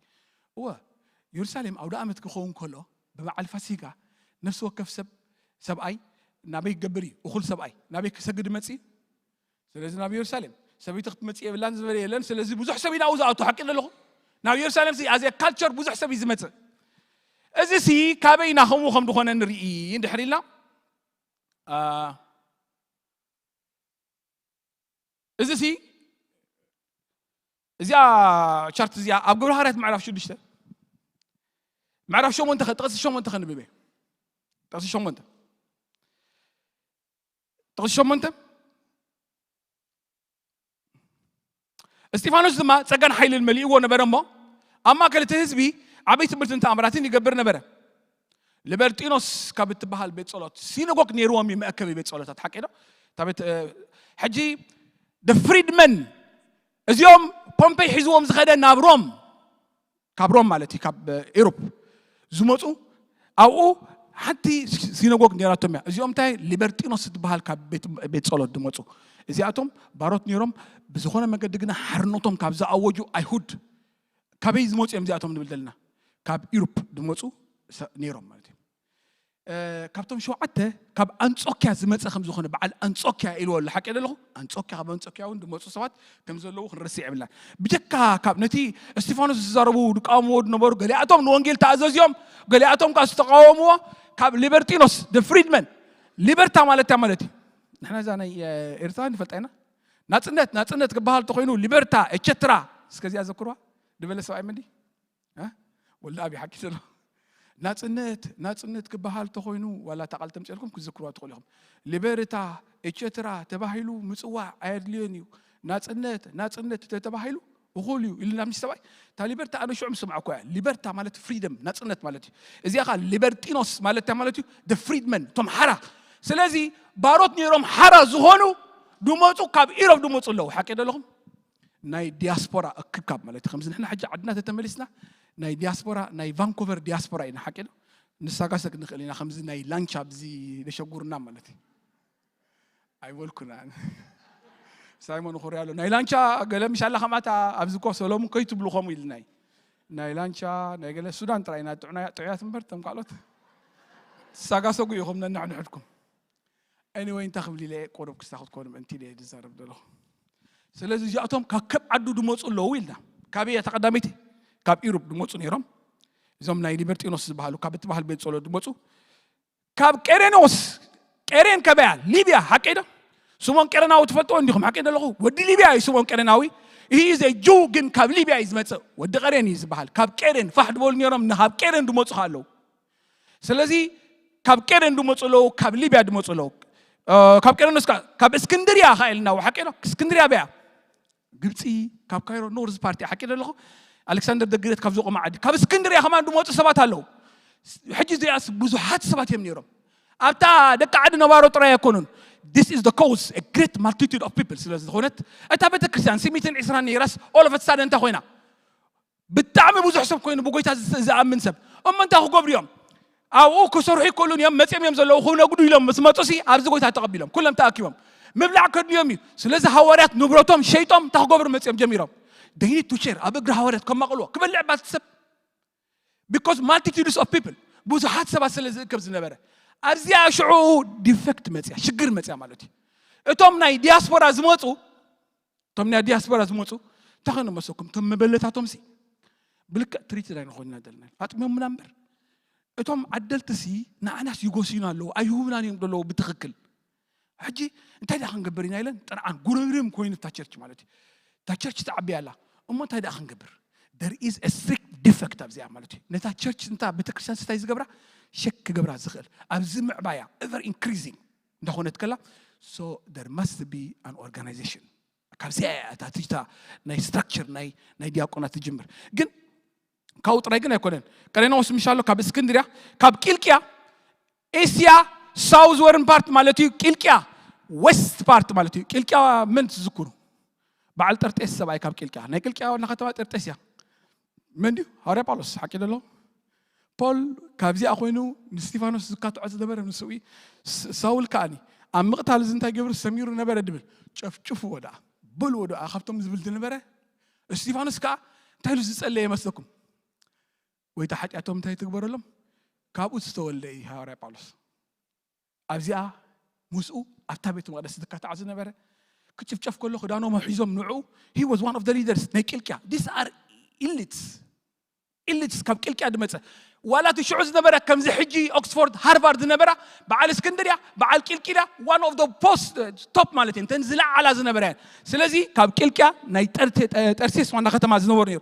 እወ የሩሳሌም ኣውደ ኣመት ክኸውን ከሎ ብበዓል ፋሲጋ ነፍሲ ወከፍ ሰብ ሰብኣይ ናበይ ክገብር እዩ? እኹል ሰብኣይ ናበይ ክሰግድ መጽእ እዩ? ስለዚ ናብ የሩሳሌም ሰበይቲ ክትመጽእ የብላን ዝበለ የለን። ስለዚ ብዙሕ ሰብ ኢና ኣብኡ ዝኣቱ ሓቂ ኣለኹ ናብ የሩሳሌም ሲ ኣዘ ካልቸር ብዙሕ ሰብ እዩ ዝመጽእ። እዚ ሲ ካበይ ኢና ከምኡ ከም ዝኾነ ንርኢ እንድሕር ኢልና እዚ ሲ እዚኣ ቻርት እዚኣ ኣብ ግብረ ሃዋርያት ምዕራፍ ሽዱሽተ ምዕራፍ ሸሞንተ ጥቕሲ ሸሞንተ ከንብበ ጥቕሲ ሸሞንተ ጥቕሲ ሸሞንተ። እስጢፋኖስ ድማ ጸጋን ሓይልን መሊእዎ ነበረ እሞ፣ ኣብ ማእከል እቲ ህዝቢ ዓበይቲ ትምህርትን ተኣምራትን ይገብር ነበረ። ሊበርጢኖስ ካብ እትበሃል ቤት ጸሎት፣ ሲነጎግ ነይርዎም እዩ፣ መእከቢ ቤት ጸሎታት፣ ሓቂ ዶ? እታ ቤት፣ እ፣ ሕጂ፣ the freedmen፣ እዚኦም ፖምፔይ ሒዝዎም ዝኸደ ናብ ሮም፣ ካብ ሮም ማለት እዩ፣ ካብ፣ እ፣ ኤሮፕ ዝመጹ፣ ኣብኡ ሓንቲ ሲነጎግ ነይራቶም እያ። እዚኦም እንታይ፣ ሊበርጢኖስ ትበሃል ካብ ቤት፣ ቤት ጸሎት ዝመጹ። እዚኣቶም ባሮት ነይሮም፣ ብዝኾነ መገዲ ግና ሓርነቶም ካብ ዝኣወጁ ኣይሁድ። ካበይ ዝመጹ እዮም እዚኣቶም ንብል ዘለና? ካብ ኤሮፕ ዝመጹ ሰ-፣ ነይሮም ማለት እዩ። እ፣ ካብቶም ሸውዓተ ካብ ኣንጾኪያ ዝመጸ ከም ዝኾነ፣ በዓል ኣንጾኪያ ኢልዎ ኣሎ። ሓቂ ዶ ኣለኹ? ኣንጾኪያ፣ ካብ ኣንጾኪያ እውን ዝመጹ ሰባት ከም ዘለዉ ክንረስዕ የብልናን። ብጀካ ካብ ነቲ እስጢፋኖስ ዝዛረቡ ዝቃወምዎ ዝነበሩ፣ ገሊኣቶም ንወንጌል ተኣዘዝዮም፣ ገሊኣቶም ከኣ ዝተቃወምዎ፣ ካብ ሊበርጢኖስ፣ the freedmen፣ ሊበርታ ማለት እንታይ ማለት እዩ? ንሕና እዛ ናይ፣ እ፣ ኤርትራ ንፈልጣ ኢና። ናጽነት፣ ናጽነት ክበሃል ተኾይኑ፣ ሊበርታ፣ ኤቸትራ፣ እስከ እዚኣ ዘክርዋ፣ ዝበለ ሰብኣይ መን ድዩ? እ? ወልደ ኣብ ሓቂ ዘሎ። ናጽነት፣ ናጽነት ክበሃል ተኾይኑ፣ ዋላ እታ ቃል ተምጽኤልኩም ክትዝክርዋ ትኽእሉ ኢኹም። ሊበርታ፣ ኤቸትራ ተባሂሉ ምጽዋዕ ኣየድልዮን እዩ። ናጽነት፣ ናጽነት ተተባሂሉ እኹል እዩ ኢልና ምስ ሰብኣይ፣ እታ ሊበርታ ኣነ ሽዑ ምስ ሰማዕኩ እያ። ሊበርታ ማለት ፍሪደም፣ ናጽነት ማለት እዩ። እዚኣ ኸኣ ሊበርጢኖስ ማለት እንታይ ማለት እዩ? The freedmen፣ እቶም ሓራ። ስለዚ ባሮት ነይሮም ሓራ ዝኾኑ ድመጹ፣ ካብ ኢሮብ ድመጹ ኣለዉ። ሓቂ ዶ ኣለኹም? ናይ ዲያስፖራ እክብካብ ማለት እዩ። ከምዚ ንሕና ሕጂ ዓድና ተተመሊስና፣ ናይ ዲያስፖራ፣ ናይ ቫንኮቨር ዲያስፖራ ኢና፣ ሓቂ ዶ? ንሳጋሰግ ንኽእል ኢና፣ ከምዚ ናይ ላንቻ ኣብዚ ደሸጉርና ማለት እዩ። ኣይበልኩን ኣነ። ሳይሞን ኹርያ ኣሎ። ናይ ላንቻ ገለ ምሻላ ከማታ ኣብዚ እኮ ሰሎሙን ከይትብሉ ከምኡ ኢልና እዩ። ናይ ላንቻ፣ ናይ ገለ ሱዳን ጥራይ ኢና ጥዑና-፣ ጥዑያት እምበር፣ እቶም ካልኦት ትሳጋሰጉ ኢኹም ነንሕድሕድኩም። Anyway፣ እንታይ ክብል ኢለ እየ፣ ቁሩብ ክስታ ክትኮኑ ምእንቲ ኢለ እየ ዝዛረብ ዘለኹ። ስለዚ እዚኣቶም ካብ ከብ ዓዱ ድመፁ ኣለዉ ኢልና። ካበይ እያ እታ ቀዳመይቲ? ካብ ኢሮብ ድመፁ ነይሮም። እዞም ናይ ሊበርጢኖስ ዝበሃሉ፣ ካብ እትበሃል ቤት ጸሎት ድመፁ። ካብ ቄሬኖስ፣ ቄሬን ከበያ፣ ሊብያ፣ ሓቀይ ዶ? ስሞን ቄሬናዊ ትፈልጥዎ እንዲኹም፣ ሓቀይ ዶ ኣለኹ? ወዲ ሊብያ እዩ ስሞን ቄሬናዊ። He is a Jew፣ ግን ካብ ሊብያ እዩ ዝመጽእ። ወዲ ቄሬን እዩ ዝበሃል። ካብ ቄሬን ፋሕ ድበሉ ነይሮም፣ ንካብ ቄሬን ድመጹ ከ ኣለዉ። ስለዚ ካብ ቄሬን ድመጹ ኣለዉ፣ ካብ ሊብያ ድመጹ ኣለዉ። እ፣ ካብ ቄሬኖስ ከ-፣ ካብ እስክንድርያ ከ ኢልና፣ ሓቀይ ዶ? እስክንድርያ በያ። ግብፂ፣ ካብ ካይሮ ኖርዝ ፓርቲ፣ ሓቂ ዶ ኣለኹ? ኣሌክሳንደር ደግሬት ካብ ዘቆመ ዓዲ፣ ካብ እስክንድርያ ከማን ድመፁ ሰባት ኣለዉ። ሕጂ እዚኣስ ብዙሓት ሰባት እዮም ነይሮም። ኣብታ ደቂ ዓዲ ነባሮ ጥራይ ኣይኮኑን። This is the cause, a great multitude of people ስለ ዝኾነት፣ እታ ቤተ ክርስቲያን ስሚትን ዒስራን ነይራስ፣ all of a sudden እንታይ ኮይና? ብጣዕሚ ብዙሕ ሰብ ኮይኑ ብጎይታ ዝ-፣ ዝኣምን ሰብ። እሞ እንታይ ክገብሩ እዮም? ኣብኡ ክሰርሑ ይክእሉን እዮም፣ መፅኦም እዮም ዘለዉ፣ ክነግዱ ኢሎም ምስ መፁ ሲ፣ ኣብዚ ጎይታ ተቐቢሎም፣ ኩሎም ተኣኪቦም። ምብላዕ ከድልዮም እዩ። ስለዚ ሃዋርያት ንብረቶም ሸይጦም እንታይ ክገብሩ መፅኦም ጀሚሮም? They need to share፣ ኣብ እግሪ ሃዋርያት ከማቕልዎ፣ ክበልዕ ባቲ ሰብ። Because multitudes of people፣ ብዙሓት ሰባት ስለ ዝእከብ ዝነበረ። ኣብዚኣ ሽዑ ዲፌክት መፅያ፣ ሽግር መፅያ ማለት እዩ። እቶም ናይ ዲያስፖራ ዝመፁ፣ እቶም ናይ ዲያስፖራ ዝመፁ፣ እንታይ ኮይኖም መሰኩም? እቶም መበለታቶም ሲ፣ ብልክዕ ትሪት ዳይና ኮይንና ዘለና። ኣጥሚዮምና እምበር። እቶም ዓደልቲ ሲ፣ ንዓናስ ይጎስዩና ኣለዉ፣ ኣይሁብናን እዮም ዘለዉ ብትኽክል። ሕጂ እንታይ ደኣ ክንገብር ኢና ኢለን፣ ጥርዓን ጉርምርም ኮይኑ እታ ቸርች ማለት እዩ። እታ ቸርች ትዓቢ ኣላ። እሞ እንታይ ደኣ ክንገብር? There is a strict defect ኣብዚኣ ማለት እዩ። ነታ ቸርች፣ እንታ ቤተክርስትያን እንታይ ዝገብራ? ሸክ ክገብራ ዝኽእል። ኣብዚ ምዕባያ፣ ever increasing እንዳኾነት ከላ፣ so there must be an organization። ካብዚኣ እያ እታ ትጅታ ናይ ስትራክቸር ናይ፣ ናይ ዲያቆናት ትጅምር። ግን ካብኡ ጥራይ ግን ኣይኮነን። ቀሬናዎስ ምሽ ኣሎ፣ ካብ እስክንድርያ፣ ካብ ቂልቅያ፣ ኤስያ፣ ሳውዝ ወርን ፓርት ማለት እዩ። ቂልቅያ፣ ዌስት ፓርት ማለት እዩ። ቂልቅያ መን ትዝክሩ? በዓል ጠርጤስ ሰብኣይ ካብ ቂልቅያ። ናይ ቂልቅያ ዋና ከተማ ጠርጤስ እያ። መን ድዩ? ሃዋርያ ጳውሎስ፣ ሓቂ ዶ ኣለኹ? ፖል ካብዚኣ ኮይኑ ንስቲፋኖስ ዝካትዖ ዝነበረ ንሱ እዩ። ስ-፣ ሳውል ከኣኒ ኣብ ምቕታል እዚ እንታይ ገብሩ ሰሚሩ ነበረ ድብል፣ ጨፍጭፍዎ ደኣ፣ በልዎ ደኣ ካብቶም ዝብል ዝነበረ። እስቲፋኖስ ከኣ እንታይ ኢሉ ዝጸለየ መስለኩም? ወይ እታ ሓጢኣቶም እንታይ ትግበረሎም? ካብኡ ዝተወልደ እዩ ሃዋርያ ጳውሎስ። ኣብዚኣ ምስኡ ኣብታ ቤተ መቕደስ ዝካታዕ ዝነበረ፣ ክጭፍጨፍ ከሎ ክዳኖም ሒዞም ንዕኡ፣ he was one of the leaders ናይ ቂልቅያ። These are elites። Elites ካብ ቂልቅያ ዝመጸ። ዋላ እቲ ሽዑ ዝነበረ ከምዚ ሕጂ ኦክስፎርድ፣ ሃርቫርድ ዝነበራ፣ በዓል እስክንድርያ፣ በዓል ቂልቅያ፣ one of the post፣ top ማለት እየን፣ እተን ዝለዓላ ዝነበራ እየን። ስለዚ ካብ ቂልቅያ ናይ ጠርቴ-፣ ጠ-፣ ጠርሴስ ዋና ከተማ ዝነበሩ ነይሩ።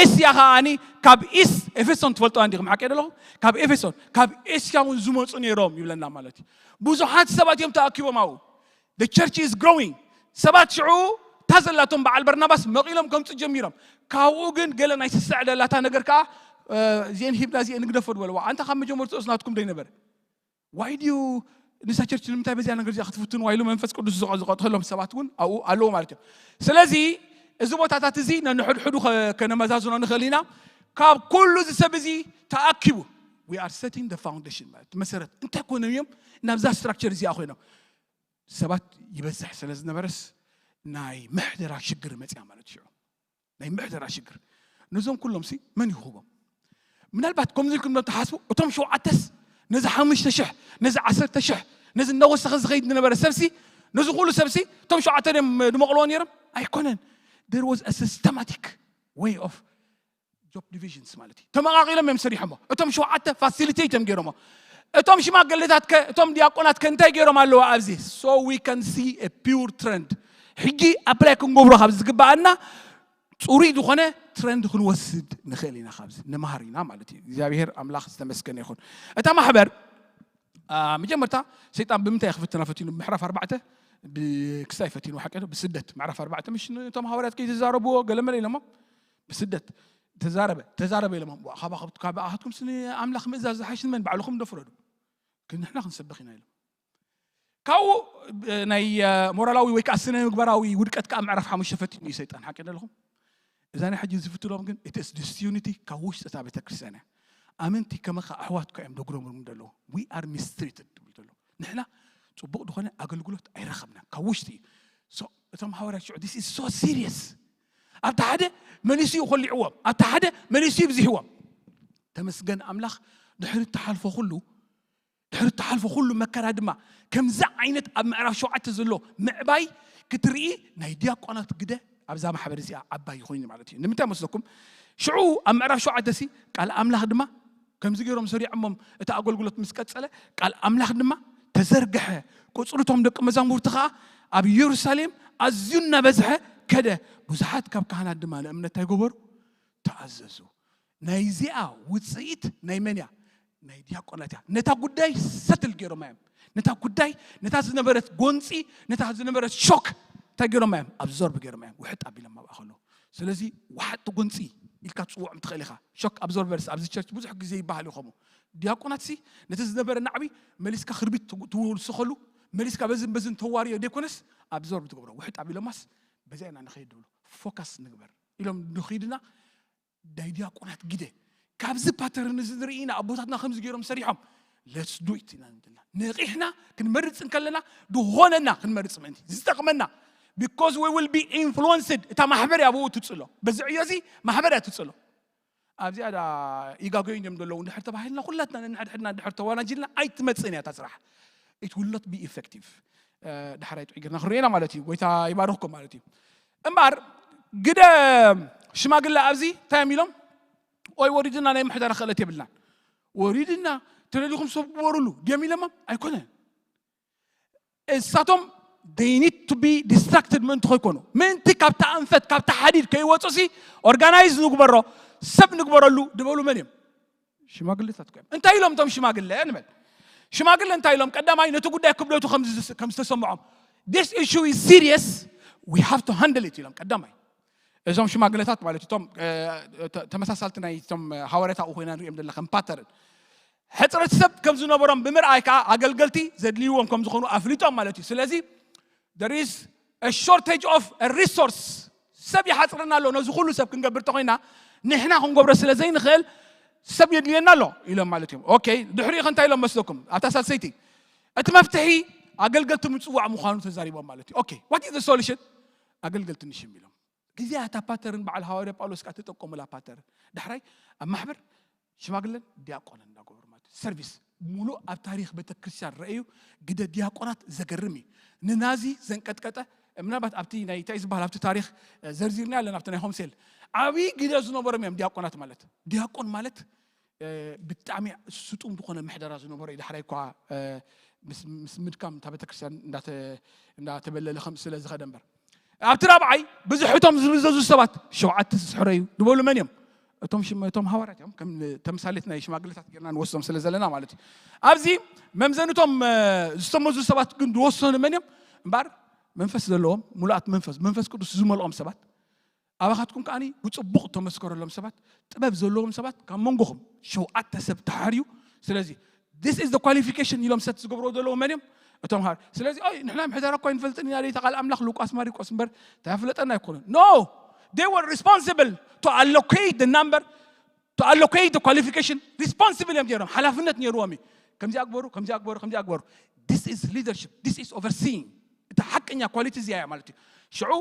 ኤስያ ከኣኒ ካብ ኢስ ኤፌሶን ትፈልጥዋ እንዲኹም፣ ሓቂ ዶ ኣለኹም? ካብ ኤፌሶን፣ ካብ ኤስያ እውን ዝመጹ ነይሮም ይብለና ማለት እዩ። ብዙሓት ሰባት እዮም ተኣኪቦም ኣብኡ። The church is growing። ሰባት ሽዑ እታ ዘላቶም በዓል በርናባስ መቒሎም ከምፁ ጀሚሮም። ካብኡ ግን ገለ ናይ ስስዕ ደላታ ነገር ከዓ እዚአን ሂብና እዚአን ንግደፎ ዝበለዋ። ኣንታ ካብ መጀመርትኦስ ናትኩም ዶ ይነበረ? ዋይ ድዩ ንሳ ቸርች ንምንታይ በዚያ ነገር እዚኣ ክትፍትንዋ ኢሉ መንፈስ ቅዱስ ዝቐ- ዝቐጥሎም ሰባት እውን ኣብኡ ኣለዉ ማለት እዮም። ስለዚ እዚ ቦታታት እዚ ነንሕድሕዱ ከ- ከነመዛዝኖ ንኽእል ኢና። ካብ ኩሉ እዚ ሰብ እዚ ተኣኪቡ we are setting the foundation ማለት መሰረት እንታይ ኮይኖም እዮም ናብዛ ስትራክቸር እዚኣ ኮይኖም ሰባት ይበዝሕ ስለ ዝነበረስ ናይ ምሕደራ ሽግር መፅያ ማለት ሽዑ ናይ ምሕደራ ሽግር ነዞም ኩሎም ሲ መን ይኽቦም? ምናልባት ከምዚ ኢልኩም ዶ ትሓስቡ እቶም ሸውዓተስ ነዚ ሓሙሽተ ሽሕ ነዚ ዓሰርተ ሽሕ ነዚ እናወሰኸ ዝኸይድ ዝነበረ ሰብሲ ነዚ ኩሉ ሰብሲ እቶም ሸውዓተ ድዮም ድመቕልዎ ነይሮም? ኣይኮነን። There was a systematic way of job divisions ማለት እዩ። ተመቓቒሎም እዮም ሰሪሖሞ። እቶም ሸውዓተ ፋሲሊቴት እዮም ገይሮሞ። እቶም ሽማግሌታት ከ እቶም ዲያቆናት ከ እንታይ ገይሮም ኣለዎ ኣብዚ? So we can see a pure trend። ሕጂ ኣፕላይ ክንገብሮ ካብ ዝግባኣና ፅሩይ ዝኾነ ትረንድ ክንወስድ ንኽእል ኢና። ካብዚ ንመሃር ኢና ማለት እዩ። እግዚኣብሔር ኣምላኽ ዝተመስገነ ይኹን። እታ ማሕበር መጀመርታ ሰይጣን ብምንታይ ክፍትና ፈቲኑ? ምዕራፍ ኣርባዕተ ክስታይ ፈቲኑ ሓቂ ብስደት ምዕራፍ ኣርባዕተ ምሽ እቶም ሃዋርያት ከይተዛረብዎ ገለመለ ኢሎሞ ብስደት ተዛረበ ተዛረበ ኢሎሞ ካባኣትኩም ስኒ ኣምላኽ ምእዛዝ ዝሓሽ ንመን ባዕልኹም ዶ ፍረዱ ግን ንሕና ክንሰብኽ ኢና ኢሎም። ካብኡ ናይ ሞራላዊ ወይ ከዓ ስነ ምግባራዊ ውድቀት ከዓ ምዕራፍ ሓሙሽተ ፈቲኑ እዩ ሰይጣን ሓቂ ኣለኹም። እዛ ናይ ሕጂ ዝፍትሎም ግን እቲ ዲስዩኒቲ ካብ ውሽጢ እታ ቤተክርስትያን እያ። ኣመንቲ ከመኻ ኣሕዋት እኮ እዮም ደጉረምርሙ ዘለዉ። We are mistreated ትብል ዘሎ ንሕና ፅቡቅ ዝኾነ ኣገልግሎት ኣይረኸብናን ካብ ውሽጢ እዩ። እቶም ሃዋርያት ሽዑ this is so serious ኣብቲ ሓደ መሊሱ እዩ ኮሊዕዎም ኣብቲ ሓደ መሊሱ ይብዝሕዎም። ተመስገን ኣምላኽ ድሕሪ እትሓልፎ ኩሉ ድሕሪ እትሓልፎ ኩሉ መከራ ድማ ከምዚ ዓይነት ኣብ ምዕራፍ ሸውዓተ ዘሎ ምዕባይ ክትርኢ ናይ ዲያቆናት ግደ ኣብዛ ማሕበር እዚኣ ዓባይ ኮይኑ ማለት እዩ። ንምንታይ መስለኩም? ሽዑ ኣብ ምዕራፍ ሸውዓተ ሲ ቃል ኣምላኽ ድማ ከምዚ ገይሮም ሰሪዖሞም እቲ ኣገልግሎት ምስ ቀጸለ ቃል ኣምላኽ ድማ ተዘርግሐ። ቁፅሪ እቶም ደቂ መዛሙርቲ ከዓ ኣብ ኢየሩሳሌም ኣዝዩ እናበዝሐ ከደ። ብዙሓት ካብ ካህናት ድማ ንእምነት እንታይ ገበሩ? ተኣዘዙ። ናይዚኣ ውፅኢት ናይ መን እያ? ናይ ዲያቆናት እያ። ነታ ጉዳይ ሰትል ገይሮማ እዮም። ነታ ጉዳይ ነታ ዝነበረት ጎንፂ ነታ ዝነበረት ሾክ እንታይ ገይሮማ እዮም? ኣብዞርብ ገይሮማ እዮም። ውሕጥ ኣቢሎም ኣብኣ ከለዉ ስለዚ ዋሓጥቲ ጎንፂ ኢልካ ትፅውዖም ትኽእል ኢኻ። ሾክ ኣብዞርበርስ ኣብዚ ቸርች ብዙሕ ግዜ ይበሃል እዩ። ከምኡ ዲያቆናት ሲ ነቲ ዝነበረ ናዕቢ መሊስካ ክርቢት ትውስኸሉ መሊስካ በዝን በዝን ተዋርዮ ዘይኮነስ ኣብዞርብ ትገብሮ ውሕጥ ኣቢሎማስ በዚኣ ኢና ንኸይድ ድብሉ ፎካስ ንግበር ኢሎም ንኽይድና ናይ ዲያቆናት ግደ ካብዚ ፓተርን እዚ ንርኢ ኢና ኣቦታትና ከምዚ ገይሮም ሰሪሖም let's do it ኢና ንብልና ነቂሕና ክንመርፅ እንከለና ድኾነና ክንመርፅ ምእንቲ ዝጠቕመና because we will be influenced እታ ማሕበር እያ ብኡ ትፅሎ በዚ ዕዮ እዚ ማሕበር እያ ትፅሎ ኣብዚኣ ዳ ኢጋጎይን እዮም ዘለዉ እንድሕር ተባሂልና ኩላትና ነንሕድሕድና እንድሕር ተዋናጅልና ኣይትመፅእን እያ እታ ስራሕ it will not be effective ዳሕራይ ጥዑይ ጌርና ክንሪኤና ማለት እዩ ጎይታ ይባርኽኩም ማለት እዩ እምበር ግደ ሽማግለ ኣብዚ እንታይ እዮም ኢሎም ኦይ ወሪድና ናይ ምሕዳር ክእለት የብልናን ወሪድና ተደሊኹም ሰብ ግበሩሉ ድዮም ኢለማ ኣይኮነን እሳቶም they need to be distracted ምእንቲ ከይኮኑ ምእንቲ ካብታ ኣንፈት ካብታ ሓዲድ ከይወፁ ሲ ኦርጋናይዝ ንግበሮ ሰብ ንግበረሉ ድበሉ መን እዮም ሽማግለታት እዮም እንታይ ኢሎም እቶም ሽማግለ ንበል ሽማግለ እንታይ ኢሎም ቀዳማይ ነቲ ጉዳይ ክብደቱ ከም ዝተሰምዖም this issue is serious we have to handle it ኢሎም ቀዳማይ እዞም ሽማግለታት ማለት እቶም ተመሳሳልቲ ናይ እቶም ሃዋርያት ኣብኡ ኮይና ንሪኦም ዘለና ከም ፓተርን ሕፅረት ሰብ ከም ዝነበሮም ብምርኣይ ከዓ ኣገልገልቲ ዘድልይዎም ከም ዝኾኑ ኣፍሊጦም ማለት እዩ ስለዚ there is a shortage of a resource ሰብ ይሓፅረና ኣሎ ነዚ ኩሉ ሰብ ክንገብር ተኮይና ንሕና ክንገብሮ ስለ ዘይንኽእል ሰብ የድልየና ኣሎ ኢሎም ማለት እዮም okay ድሕሪኡ እንታይ ኢሎም መስለኩም ኣብታ ሳልሰይቲ እቲ መፍትሒ ኣገልገልቲ ምፅዋዕ ምዃኑ ተዛሪቦም ማለት እዩ okay what is the solution ኣገልገልቲ ንሽም ኢሎም ግዜ እታ ፓተርን በዓል ሃዋርያ ጳውሎስ ከዓ ተጠቀሙላ ፓተርን ዳሕራይ ኣብ ማሕበር ሽማግለን ዲያቆንን እንዳገበሩ ማለት ሰርቪስ ሙሉእ ኣብ ታሪክ ቤተክርስትያን ረአዩ ግደ ዲያቆናት ዘገርም እዩ ንናዚ ዘንቀጥቀጠ ምናልባት ኣብቲ ናይ እንታይ ዝበሃል ኣብቲ ታሪክ ዘርዚርና ኣለና ኣብቲ ናይ ሆምሴል ዓብዪ ግደ ዝነበሮም እዮም ዲያቆናት ማለት ዲያቆን ማለት ብጣዕሚ ስጡም ዝኾነ ምሕደራ ዝነበሮ እዩ ዳሕራይ እኳ ምስ ምድካም እታ ቤተክርስትያን እንዳተበለለ ከም ስለ ዝኸደ እምበር ኣብቲ ራብዓይ ብዙሕ እቶም ዝምዘዙ ሰባት ሸውዓተ ስሕረዩ ዝበሉ መን እዮም እቶም ሽም እቶም ሃዋርያት እዮም ከም ተምሳሌት ናይ ሽማግሌታት ጌርና ንወስዶም ስለ ዘለና ማለት እዩ ኣብዚ መምዘንቶም ዝተመዙ ሰባት ግን ዝወሰኑ መን እዮም እምበር መንፈስ ዘለዎም፣ ሙሉኣት መንፈስ፣ መንፈስ ቅዱስ ዝመልኦም ሰባት፣ ኣባኻትኩም ከኣ ብጽቡቕ ተመስከረሎም ሰባት፣ ጥበብ ዘለዎም ሰባት ካብ መንጎኹም ሸውዓተ ሰብ ተሓርዩ። ስለዚ this is the qualification ኢሎም ሰት ዝገብርዎ ዘለዉ መን እዮም? እቶም ሃር ስለዚ ኣይ ንሕና ምሕዳር እኳ ይንፈልጥን ኢና ደይታ ቃል ኣምላኽ ሉቃስ ማሪቆስ እምበር እንታይ ኣፍለጠና ኣይኮኑን። No, they were responsible to allocate the number, to allocate the qualification. Responsible እዮም ገይሮም፣ ሓላፍነት ነይርዎም እዩ። ከምዚ ኣግበሩ፣ ከምዚ ኣግበሩ፣ ከምዚ ኣግበሩ። This is leadership, this is overseeing. እቲ ሓቀኛ ኳሊቲ እዚኣ እያ ማለት እዩ። ሽዑ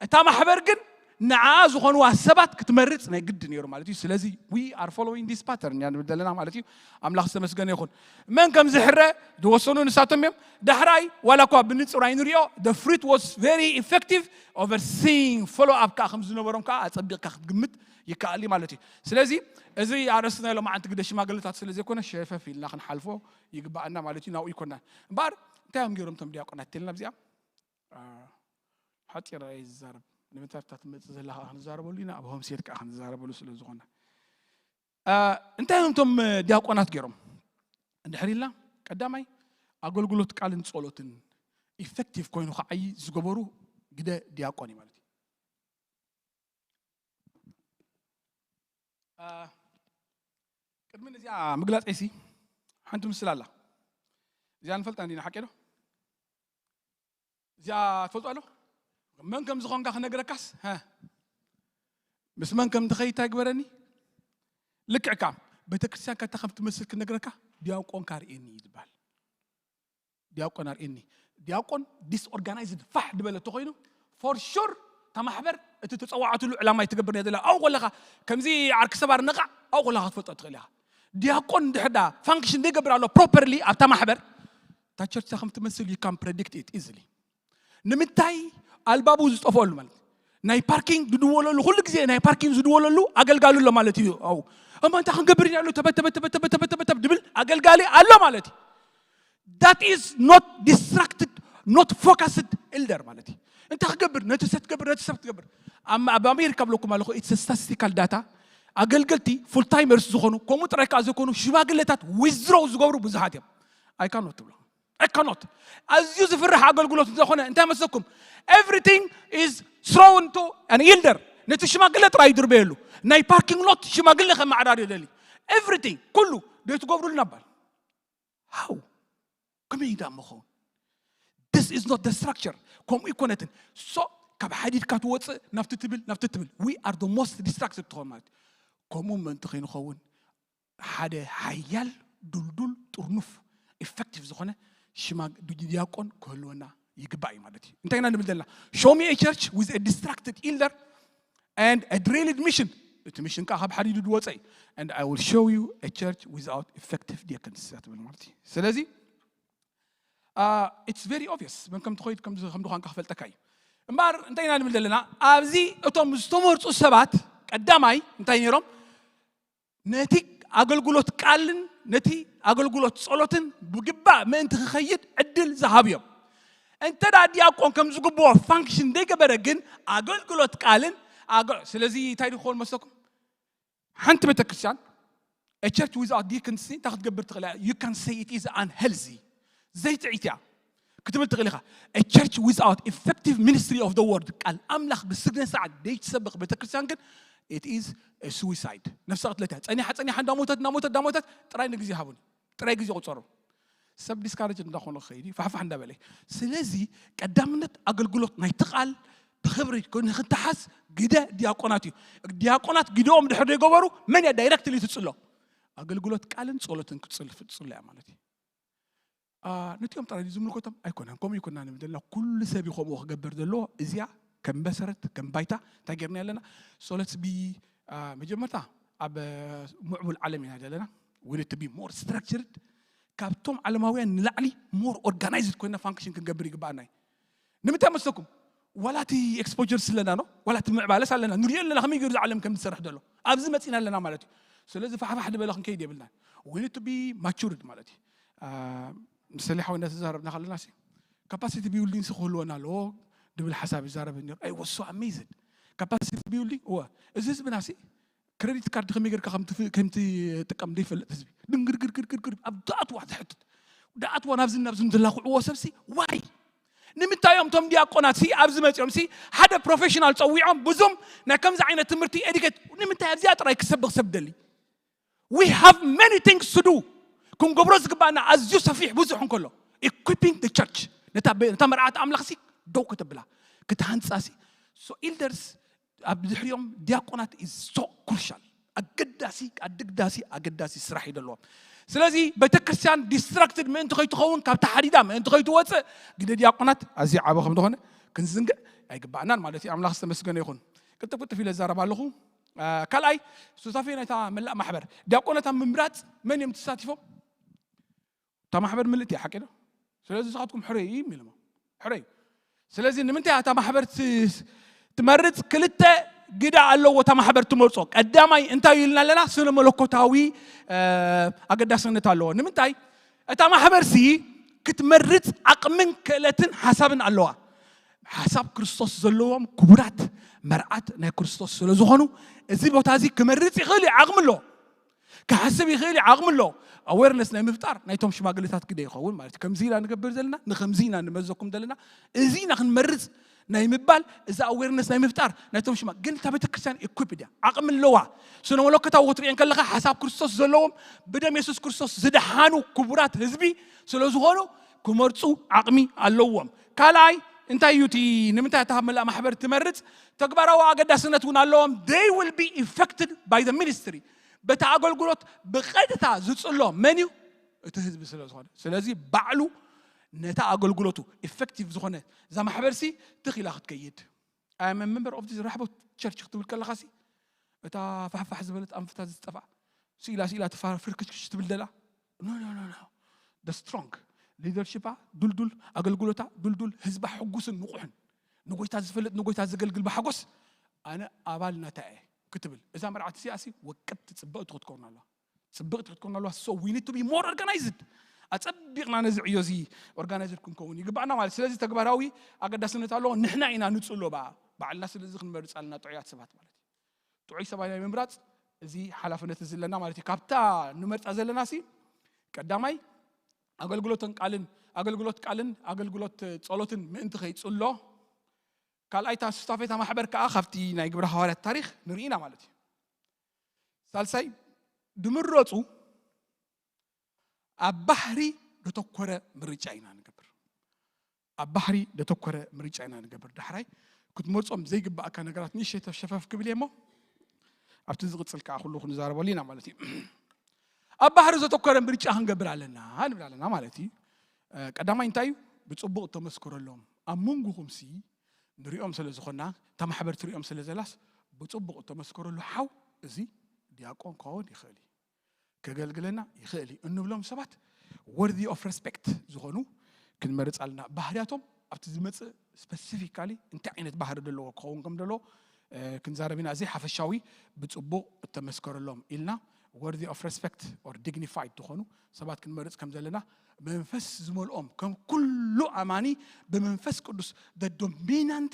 እታ ማሕበር ግን ንዓ ዝኾንዋ ሰባት ክትመርጽ ናይ ግዲ ነይሩ ማለት እዩ። ስለዚ we are following this pattern እያ ንብል ዘለና ማለት እዩ። ኣምላኽ ዝተመስገነ ይኹን። መን ከም ዝሕረ ዝወሰኑ ንሳቶም እዮም። ዳሕራይ ዋላ እኳ ብንጹር ኣይንሪኦ፣ the fruit was very effective, overseeing, follow up ከዓ ከም ዝነበሮም ከዓ ኣጸቢቕካ ክትግምት ይከኣል እዩ ማለት እዩ። ስለዚ እዚ ኣርእስትና ሎማዓንቲ ግደ ሽማግለታት ስለ ዘይኮነ ሸፈፍ ኢልና ክንሓልፎ ይግባኣና ማለት እዩ። ናብኡ ይኮና እምበኣር እንታይ እዮም ገይሮም እቶም ዲያቆናት ተልና ኣብዚኣ ሓፂር እየ ዝዛረብ። ንምንታይ ኣብታ ትመፅእ ዘላ ከዓ ክንዛረበሉ ኢና፣ ኣብ ሆምሴት ከዓ ክንዛረበሉ ስለ ዝኾነ። እንታይ እዮም እቶም ዲያቆናት ገይሮም? እንድሕር ኢልና ቀዳማይ ኣገልግሎት ቃልን ጸሎትን ኢፌክቲቭ ኮይኑ ክዓይ ዝገበሩ ግደ ዲያቆን እዩ ማለት እዩ። ቅድሚ እዚኣ ምግላፀይሲ ሓንቲ ምስል ኣላ። እዚኣ ንፈልጣ እንዲና ሓቂ ዶ? እዚኣ ትፈልጡ ኣሎ? መን ከም ዝኾንካ ክነግረካስ ምስ መን ከም ትኸይድ እንታይ ግበረኒ? ልክዕካ ቤተክርስትያን ከታ ከም ትመስል ክነግረካ ዲያቆንካ ርእየኒ እዩ ዝበሃል። ዲያቆን ኣርእየኒ። ዲያቆን ዲስኦርጋናይዝድ ፋሕ ድበለ ተኮይኑ for sure እታ ማሕበር እቲ ተፀዋዕትሉ ዕላማ ይትገብር እያ ዘላ። ኣብኡ ከለካ ከምዚ ዓርኪ ሰባር ነቃዕ ኣብኡ ከለካ ክትፈልጦ ትኽእል ኢኻ። ዲያቆን እንድሕር ዳ ፋንክሽን ዘይገብር ኣሎ ፕሮፐርሊ ኣብታ ማሕበር እታ ቸርች ከም ትመስል you can predict it easily። ንምንታይ ኣልባቡ ዝጠፍኣሉ ማለት ናይ ፓርኪንግ ዝድወለሉ ኩሉ ግዜ ናይ ፓርኪንግ ዝድወለሉ ኣገልጋሊ ኣሎ ማለት እዩ። ኣው እማ እንታይ ክንገብር ኢና ኣሎ ተበተበተበተበተበተበ ድብል ኣገልጋሊ ኣሎ ማለት እዩ። That is not distracted, not focused elder ማለት እዩ። እንታይ ክገብር ነቲ ሰብ ትገብር ነቲ ሰብ ትገብር ኣብ ኣሜሪካ ብለኩም ኣለኹ it's statistical data። ኣገልገልቲ ፉል ታይመርስ ዝኾኑ ከምኡ ጥራይ ከዓ ዘይኮኑ ሽማግለታት ዊዝድሮው ዝገብሩ ብዙሓት እዮም። ኣይካኖት ትብሎ ኣይካኖት ኣዝዩ ዝፍራሕ ኣገልግሎት እንተኾነ እንታይ መስለኩም? Everything is thrown to an elder። ነቲ ሽማግለ ጥራይ ይድርበየሉ። ናይ ፓርኪንግ ሎት ሽማግለ ከመዓዳድዮ ደሊ። Everything ኩሉ ደይትገብሩልና ባል ሃው ከመይ ዳ መኸውን? This is not the structure። ከምኡ ይኮነትን። So ካብ ሓዲድካ ትወፅእ ናብቲ ትብል ናብቲ ትብል we are the most distracted ትኾን ማለት እዩ። ከምኡ ምእንቲ ከይንኸውን ሓደ ሓያል ድልዱል ጥርኑፍ ኢፌክቲቭ ዝኾነ ሽማ ዲያቆን ክህልወና ይግባእ እዩ ማለት እዩ። እንታይ ኢና ንብል ዘለና? Show me a church with a distracted elder and a derailed mission። እቲ ሚሽን ከዓ ካብ ሓዲዱ ዝወፀ እዩ። And I will show you a church without effective deacons እያ ትብል ማለት እዩ። ስለዚ it's very obvious መን ከም ትኸይድ ከም ድኳንካ ክፈልጠካ እዩ። እምበኣር እንታይ ኢና ንብል ዘለና ኣብዚ እቶም ዝተመርፁ ሰባት ቀዳማይ እንታይ ነይሮም? ነቲ ኣገልግሎት ቃልን ነቲ ኣገልግሎት ጸሎትን ብግባእ ምእንቲ ክኸይድ ዕድል ዝሃብዮም። እንተ ደኣ ዲያቆን ከም ዝግብኦ ፋንክሽን ዘይገበረ ግን ኣገልግሎት ቃልን ስለዚ እንታይ ክኸውን መስለኩም? ሓንቲ ቤተክርስትያን church without deacons እንታይ ክትገብር ትኽእል እያ? You can say it is unhealthy። ዘይጥዒት እያ ክትብል ትኽእል ኢኻ። Church without effective ministry of the word ቃል ኣምላኽ ብስግነ ሰዓት ዘይትሰብኽ ቤተክርስትያን ግን it is suicide። ነፍሰ ቅትለት እያ። ጸኒሓ ጸኒሓ እንዳሞተት እንዳሞተት እንዳሞተት ጥራይ ንግዜ ሃቡኒ ጥራይ ግዜ ቁጸሩ። ሰብ ዲስካሬጅ እንዳኾነ ክኸይድ እዩ ፋሕፋሕ እንዳበለ። ስለዚ ቀዳምነት ኣገልግሎት ናይቲ ቃል ብክብሪ ንክንተሓዝ ግደ ዲያቆናት እዩ። ዲያቆናት ግደኦም ድሕር ዘይገበሩ መን እያ ዳይረክትሊ ትፅሎ? ኣገልግሎት ቃልን ጸሎትን ክትፅሎ እያ ማለት እዩ። ነቲኦም ጥራይ ዝምልከቶም ኣይኮነን። ከምኡ ይኮና ንብል ዘለና ኩሉ ሰብ እዩ ከምኡ ክገብር ዘለዎ። እዚኣ ከም መሰረት ከም ባይታ እንታይ ጌርና ኣለና? So let's be መጀመርታ ኣብ ምዕቡል ዓለም ኢና ዘለና። We need to be more structured። ካብቶም ዓለማውያን ንላዕሊ more organized ኮይና ፋንክሽን ክንገብር ይግባኣና እዩ። ንምንታይ መስለኩም? ዋላ እቲ ኤክስፖጀር ስለና ነው ዋላ እቲ ምዕባለስ ኣለና ንሪኦ ኣለና ከመይ ገይሩ ዓለም ከም ዝሰርሕ ዘሎ ኣብዚ መፂና ኣለና ማለት እዩ። ስለዚ ፋሕፋሕ ዝበለ ክንከይድ የብልናን። We need to be matured ማለት እዩ። ምሳሌ ሓው እንዳተዛረብና ከለና ሲ ካፓሲቲ ቢልዲንግ ሲ ክህልወና ኣለዎ ድብል ሓሳብ ይዛረብ ነሩ። I was so amazed። Capacity building እወ እዚ ህዝብና ሲ ክሬዲት ካርድ ከመይ ጌርካ ከም ትጥቀም ዘይፈልጥ ህዝቢ ድንግርግርግርግር ኣብ ዳኣትዋ ዝሕትት ዳኣትዋ ናብዚ ናብዚ ዝላኩዕዎ ሰብሲ ዋይ ንምንታይ እዮም እቶም ዲያቆናት ሲ ኣብዚ መፂኦም ሲ ሓደ ፕሮፌሽናል ፀዊዖም ብዙም ናይ ከምዚ ዓይነት ትምህርቲ ኤዲኬት ንምንታይ ኣብዚኣ ጥራይ ክሰብኽ ሰብ ደሊ? We have many things to do። ክንገብሮ ዝግባና ኣዝዩ ሰፊሕ ብዙሕ እንከሎ equipping the church ነታ መርዓት ኣምላኽ ሲ ደው ከተብላ ክትሃንፃ ሲ so elders ኣብ ድሕሪኦም ዲያቆናት is so crucial። ኣገዳሲ ኣድግዳሲ ኣገዳሲ ስራሕ ይደለዎም። ስለዚ ቤተክርስትያን ዲስትራክትድ ምእንቲ ከይትኸውን ካብታ ሓዲዳ ምእንቲ ከይትወፅእ ግደ ዲያቆናት ኣዝዩ ዓበ ከም ዝኾነ ክንዝንግዕ ኣይግባእናን ማለት እዩ። ኣምላኽ ዝተመስገነ ይኹን። ቅጥፍ ቅጥፍ ኢለ ዛረብ ኣለኹ። ካልኣይ ሱታፌ ናይታ መላእ ማሕበር ዲያቆናት ኣብ ምምራፅ መን እዮም ተሳቲፎም? እታ ማሕበር ምልእቲ እያ ሓቂ ዶ? ስለዚ ንስኻትኩም ሕረዩ እዩ የሚልሞ ሕረዩ። ስለዚ ንምንታይ እታ ማሕበር ትመርፅ ክልተ ግዳ ኣለዎ እታ ማሕበር ትመርፆ። ቀዳማይ እንታይ ኢልና ኣለና? ስነ መለኮታዊ ኣገዳስነት ኣለዎ። ንምንታይ እታ ማሕበር ሲ ክትመርፅ ዓቕምን ክእለትን ሓሳብን ኣለዋ። ሓሳብ ክርስቶስ ዘለዎም ክቡራት መርዓት ናይ ክርስቶስ ስለ ዝኾኑ እዚ ቦታ እዚ ክመርፅ ይኽእል እዩ፣ ዓቕሚ ኣለዎ። ክሓስብ ይኽእል እዩ፣ ዓቕሚ ኣሎ። ኣዌርነስ ናይ ምፍጣር ናይቶም ሽማግሌታት ግደ ይኸውን ማለት እዩ። ከምዚ ኢና ንገብር ዘለና፣ ንከምዚ ኢና ንመዘኩም ዘለና፣ እዚ ኢና ክንመርፅ ናይ ምባል እዚ ኣዌርነስ ናይ ምፍጣር ናይቶም ሽማ ግን እታ ቤተክርስትያን ኢኩፕድ እያ፣ ዓቕሚ ኣለዋ። ስነ መለኮታዊ ክትሪኦ ከለካ ሓሳብ ክርስቶስ ዘለዎም ብደም የሱስ ክርስቶስ ዝደሓኑ ክቡራት ህዝቢ ስለ ዝኾኑ ክመርፁ ዓቕሚ ኣለዎም። ካልኣይ እንታይ እዩ እቲ ንምንታይ እታ መላእ ማሕበር ትመርፅ? ተግባራዊ ኣገዳስነት እውን ኣለዎም። They will be affected by the ministry። በቲ ኣገልግሎት ብቐጥታ ዝፅሎ መን እዩ? እቲ ህዝቢ ስለ ዝኾነ። ስለዚ ባዕሉ ነታ ኣገልግሎቱ ኢፌክቲቭ ዝኾነ እዛ ማሕበር ሲ ትኺላ ክትከይድ I am a member of this ራሕቦት ቸርች ክትብል ከለኻ ሲ እታ ፋሕፋሕ ዝበለት ኣንፍታ ዝጠፍኣ ስኢላ ስኢላ ትፋ ፍርክሽክሽ ትብል ደላ no no no no the strong leadership ኣ ዱልዱል ኣገልግሎታ ዱልዱል ህዝባ ሕጉስን ንቑሕን ንጎይታ ዝፈልጥ ንጎይታ ዘገልግል ብሓጎስ ኣነ ኣባል ናታ እየ ክትብል እዛ መርዓት እዚኣ ሲ ወቅብቲ ፅብቕቲ ክትከውን ኣለዋ። ፅብቕቲ ክትከውን ኣለዋ። So we need to be more organized። ኣፀቢቕና ነዚ ዕዮ እዚ ኦርጋናይዝድ ክንከውን ይግባእና ማለት ስለዚ ተግባራዊ ኣገዳስነት ኣለዎ። ንሕና ኢና ንፅሎ በኣ ባዕልና ስለዚ ክንመርፅ ኣለና ጥዑያት ሰባት ማለት እዩ። ጥዑይ ሰብኣይ ናይ ምምራፅ እዚ ሓላፍነት እዚ ኣለና ማለት እዩ። ካብታ ንመርፃ ዘለና ሲ ቀዳማይ ኣገልግሎትን ቃልን ኣገልግሎት ቃልን ኣገልግሎት ጸሎትን ምእንቲ ከይጽሎ ካልኣይታ ሱታፌታ ማሕበር ከዓ ካብቲ ናይ ግብረ ሃዋርያት ታሪክ ንርኢና ማለት እዩ። ሳልሳይ ድምረፁ ኣብ ባህሪ ደተኮረ ምርጫ ኢና ንገብር ኣብ ባህሪ ደተኮረ ምርጫ ኢና ንገብር ዳሕራይ ክትመርፆም ዘይግባእካ ነገራት ንእሽተይ ተሸፈፍ ክብል እየ እሞ ኣብቲ ዝቕፅል ከዓ ኩሉ ክንዛረበሉ ኢና ማለት እዩ። ኣብ ባህሪ ዘተኮረ ምርጫ ክንገብር ኣለና ንብል ኣለና ማለት እዩ። ቀዳማይ እንታይ እዩ? ብፅቡቕ እተመስከረሎም ኣብ መንጎኹም ሲ ንሪኦም ስለ ዝኾና እታ ማሕበር ትሪኦም ስለ ዘላስ ብፅቡቕ እተመስከረሉ ሓው እዚ ዲያቆን ክኸውን ይኽእል እዩ፣ ከገልግለና ይኽእል እዩ እንብሎም ሰባት worthy of respect ዝኾኑ ክንመርፅ ኣለና። ባህርያቶም ኣብቲ ዝመፅእ ስፐሲፊካሊ እንታይ ዓይነት ባህሪ ዘለዎ ክኸውን ከም ዘለዎ ክንዛረብ ኢና። እዚ ሓፈሻዊ ብፅቡቕ እተመስከረሎም ኢልና worthy of respect or dignified ዝኾኑ ሰባት ክንመርፅ ከም ዘለና መንፈስ ዝመልኦም ከም ኩሉ ኣማኒ ብመንፈስ ቅዱስ the dominant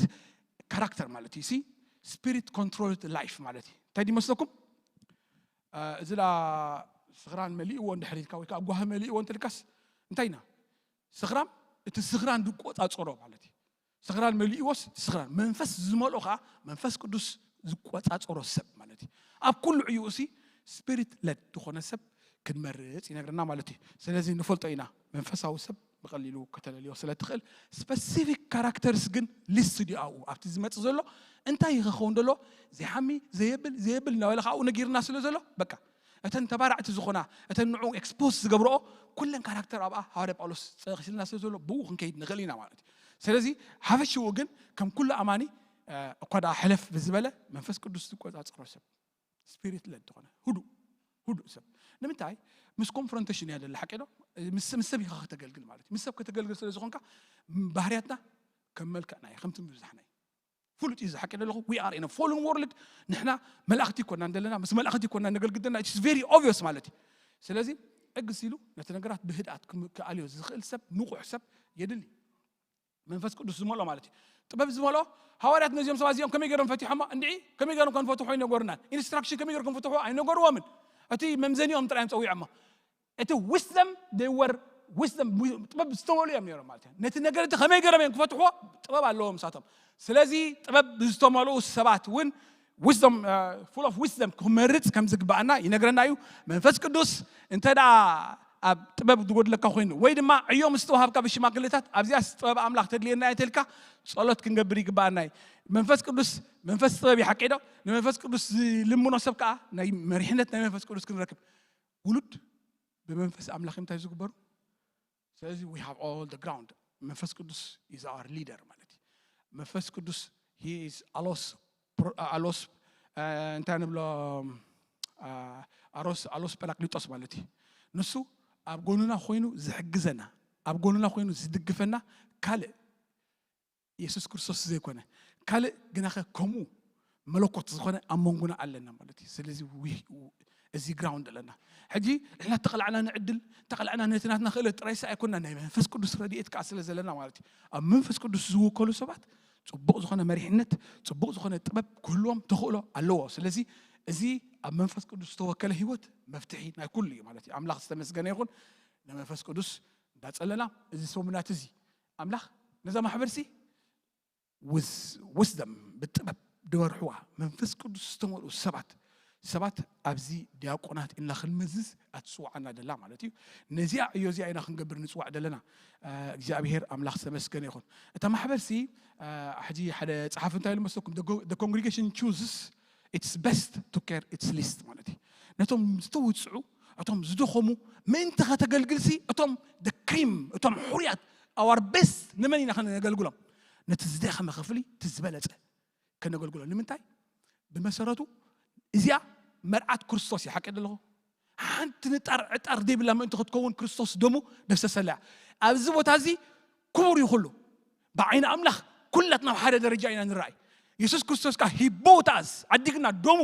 character ማለት እዩ። ሲ spirit controlled life ማለት እዩ። እንታይ ድመስለኩም? እዚ ላ ስኽራን መሊእዎ እንድሕር ኢልካ ወይ ከዓ ጓሂ መሊእዎ እንተልካስ እንታይ ኢና ስኽራም እቲ ስኽራን ዝቆፃፀሮ ማለት እዩ። ስኽራን መሊእዎስ እቲ ስኽራን መንፈስ ዝመልኦ ከዓ መንፈስ ቅዱስ ዝቆፃፀሮ ሰብ ማለት እዩ። ኣብ ኩሉ ዕዩኡ ሲ ስፒሪት ለድ ዝኾነ ሰብ ክንመርፅ ይነግረና ማለት እዩ። ስለዚ ንፈልጦ ኢና መንፈሳዊ ሰብ ብቐሊሉ ከተለልዮ ስለ ትኽእል ስፐሲፊክ ካራክተርስ ግን ሊስት ድዩ ኣብኡ ኣብቲ ዝመፅእ ዘሎ እንታይ ይኸውን ዘሎ ዘይሓሚ ዘየብል ዘየብል እናበለ ካብኡ ነጊርና ስለ ዘሎ በቃ እተን ተባራዕቲ ዝኾና እተን ንዑ ኤክስፖስ ዝገብረኦ ኩለን ካራክተር ኣብኣ ሃዋርያ ጳውሎስ ፀቂስልና ስለ ዘሎ ብኡ ክንከይድ ንኽእል ኢና ማለት እዩ። ስለዚ ሓፈሽኡ ግን ከም ኩሉ ኣማኒ እኳ ደኣ ሕለፍ ብዝበለ መንፈስ ቅዱስ ዝቆፃፀሮ ሰብ ስፒሪት ለድ ዝኾነ ህዱእ ህዱእ ሰብ ንምንታይ ምስ ኮንፍሮንቴሽን እያ ደላ ሓቂ ዶ ምስ ምስ ሰብ ኢኻ ከተገልግል ማለት እዩ። ምስ ሰብ ከተገልግል ስለ ዝኾንካ ባህርያትና ከም መልክዕና እዩ ከምቲ ምብዛሕና እዩ። ፍሉጥ እዩ ዝሓቂ ዘለኹ we are in a fallen world ንሕና መላእኽቲ ይኮናን ዘለና ምስ መላእኽቲ ይኮና ነገልግል ዘለና it's very obvious ማለት እዩ። ስለዚ ዕግስ ኢሉ ነቲ ነገራት ብህድኣት ክም- ክኣልዮ ዝኽእል ሰብ ንቑሕ ሰብ የድሊ። መንፈስ ቅዱስ ዝመልኦ ማለት እዩ። ጥበብ ዝመልኦ ሃዋርያት ነዚኦም ሰባት እዚኦም ከመይ ገይሮም ፈቲሖሞ እንድዒ ከመይ ገይሮም ከንፈትሑ ኣይነገሩናን። ኢንስትራክሽን ከመይ ገይሮም ከንፈትሑ ኣይነገርዎምን። እቲ መምዘኒኦም ጥራዮም ፀዊዖሞ። እቲ ዊስደም they were ዊስደም ጥበብ ዝተመሉ እዮም ነይሮም ማለት እዩ። ነቲ ነገር እቲ ከመይ ገይሮም እዮም ክፈትሕዎ? ጥበብ ኣለዎም ንሳቶም። ስለዚ ጥበብ ዝተመልኡ ሰባት እውን ዊስደም፣ full of wisdom ክመርፅ ከም ዝግባኣና ይነግረና እዩ። መንፈስ ቅዱስ እንተ ደኣ ኣብ ጥበብ ዝጎድለካ ኮይኑ ወይ ድማ ዕዮ ምስ ተዋሃብካ ብሽማግሌታት ኣብዚኣስ ጥበብ ኣምላኽ ተድልየና እያ ተልካ ጸሎት ክንገብር ይግባኣና እዩ። መንፈስ ቅዱስ መንፈስ ጥበብ ይሓቂ ዶ? ንመንፈስ ቅዱስ ዝልምኖ ሰብ ከዓ ናይ መሪሕነት ናይ መንፈስ ቅዱስ ክንረክብ ውሉድ ብመንፈስ ኣምላኽ እንታይ ዝግበሩ? ስለዚ we have all the ground። መንፈስ ቅዱስ is our leader ማለት እዩ። መንፈስ ቅዱስ he is ኣሎስ ኣሎስ እንታይ ንብሎ ኣሮስ ኣሎስ ጳራቅሊጦስ ማለት እዩ። ንሱ ኣብ ጎንና ኮይኑ ዝሕግዘና ኣብ ጎንና ኮይኑ ዝድግፈና ካልእ የሱስ ክርስቶስ ዘይኮነ ካልእ ግናኸ ከምኡ መለኮት ዝኾነ ኣብ መንጎና ኣለና ማለት እዩ። ስለዚ እዚ ግራውንድ ኣለና። ሕጂ ንሕና ተቐላዕና ንዕድል ተቐላዕና ነቲ ናትና ክእለት ጥራይስ ኣይኮና ናይ መንፈስ ቅዱስ ረድኤት ከዓ ስለ ዘለና ማለት እዩ። ኣብ መንፈስ ቅዱስ ዝውከሉ ሰባት ፅቡቕ ዝኾነ መሪሕነት ፅቡቕ ዝኾነ ጥበብ ክህልዎም ተኽእሎ ኣለዎ። ስለዚ እዚ ኣብ መንፈስ ቅዱስ ዝተወከለ ህይወት መፍትሒ ናይ ኩሉ እዩ ማለት እዩ። ኣምላኽ ዝተመስገነ ይኹን። ንመንፈስ ቅዱስ እንዳፀለና እዚ ሰሙናት እዚ ኣምላኽ ነዛ ማሕበርሲ ውስደም ብጥበብ ድመርሕዋ መንፈስ ቅዱስ ዝተመልኡ ሰባት ሰባት ኣብዚ ዲያቆናት ኢልና ክንመዝዝ ኣትፅዋዓና ደላ ማለት እዩ። ነዚኣ ዕዮ እዚኣ ኢና ክንገብር ንፅዋዕ ደለና። እግዚኣብሄር ኣምላኽ ዝተመስገነ ይኹን። እታ ማሕበርሲ ሕጂ ሓደ ፀሓፊ እንታይ ኢሉ መስለኩም? The congregation chooses it's best to care its least ማለት እዩ። ነቶም ዝተውፅዑ እቶም ዝደኸሙ ምእንቲ ከተገልግልሲ እቶም ክሪም እቶም ሕሩያት ኣዋር ቤስት ንመን ኢና ከነገልግሎም? ነቲ ዝደኸመ ክፍሊ እቲ ዝበለፀ ከነገልግሎ። ንምንታይ? ብመሰረቱ እዚኣ መርዓት ክርስቶስ እዩ። ሓቂ ኣለኹ ሓንቲ ንጣር ዕጣር ዘይብላ ምእንቲ ክትከውን ክርስቶስ ደሙ ደፍሰሰላ እያ። ኣብዚ ቦታ እዚ ክቡር እዩ ኩሉ። ብዓይኒ ኣምላኽ ኩላትና ኣብ ሓደ ደረጃ ኢና ንረኣይ። የሱስ ክርስቶስ ከዓ ሂቦታስ ዓዲግና ደሙ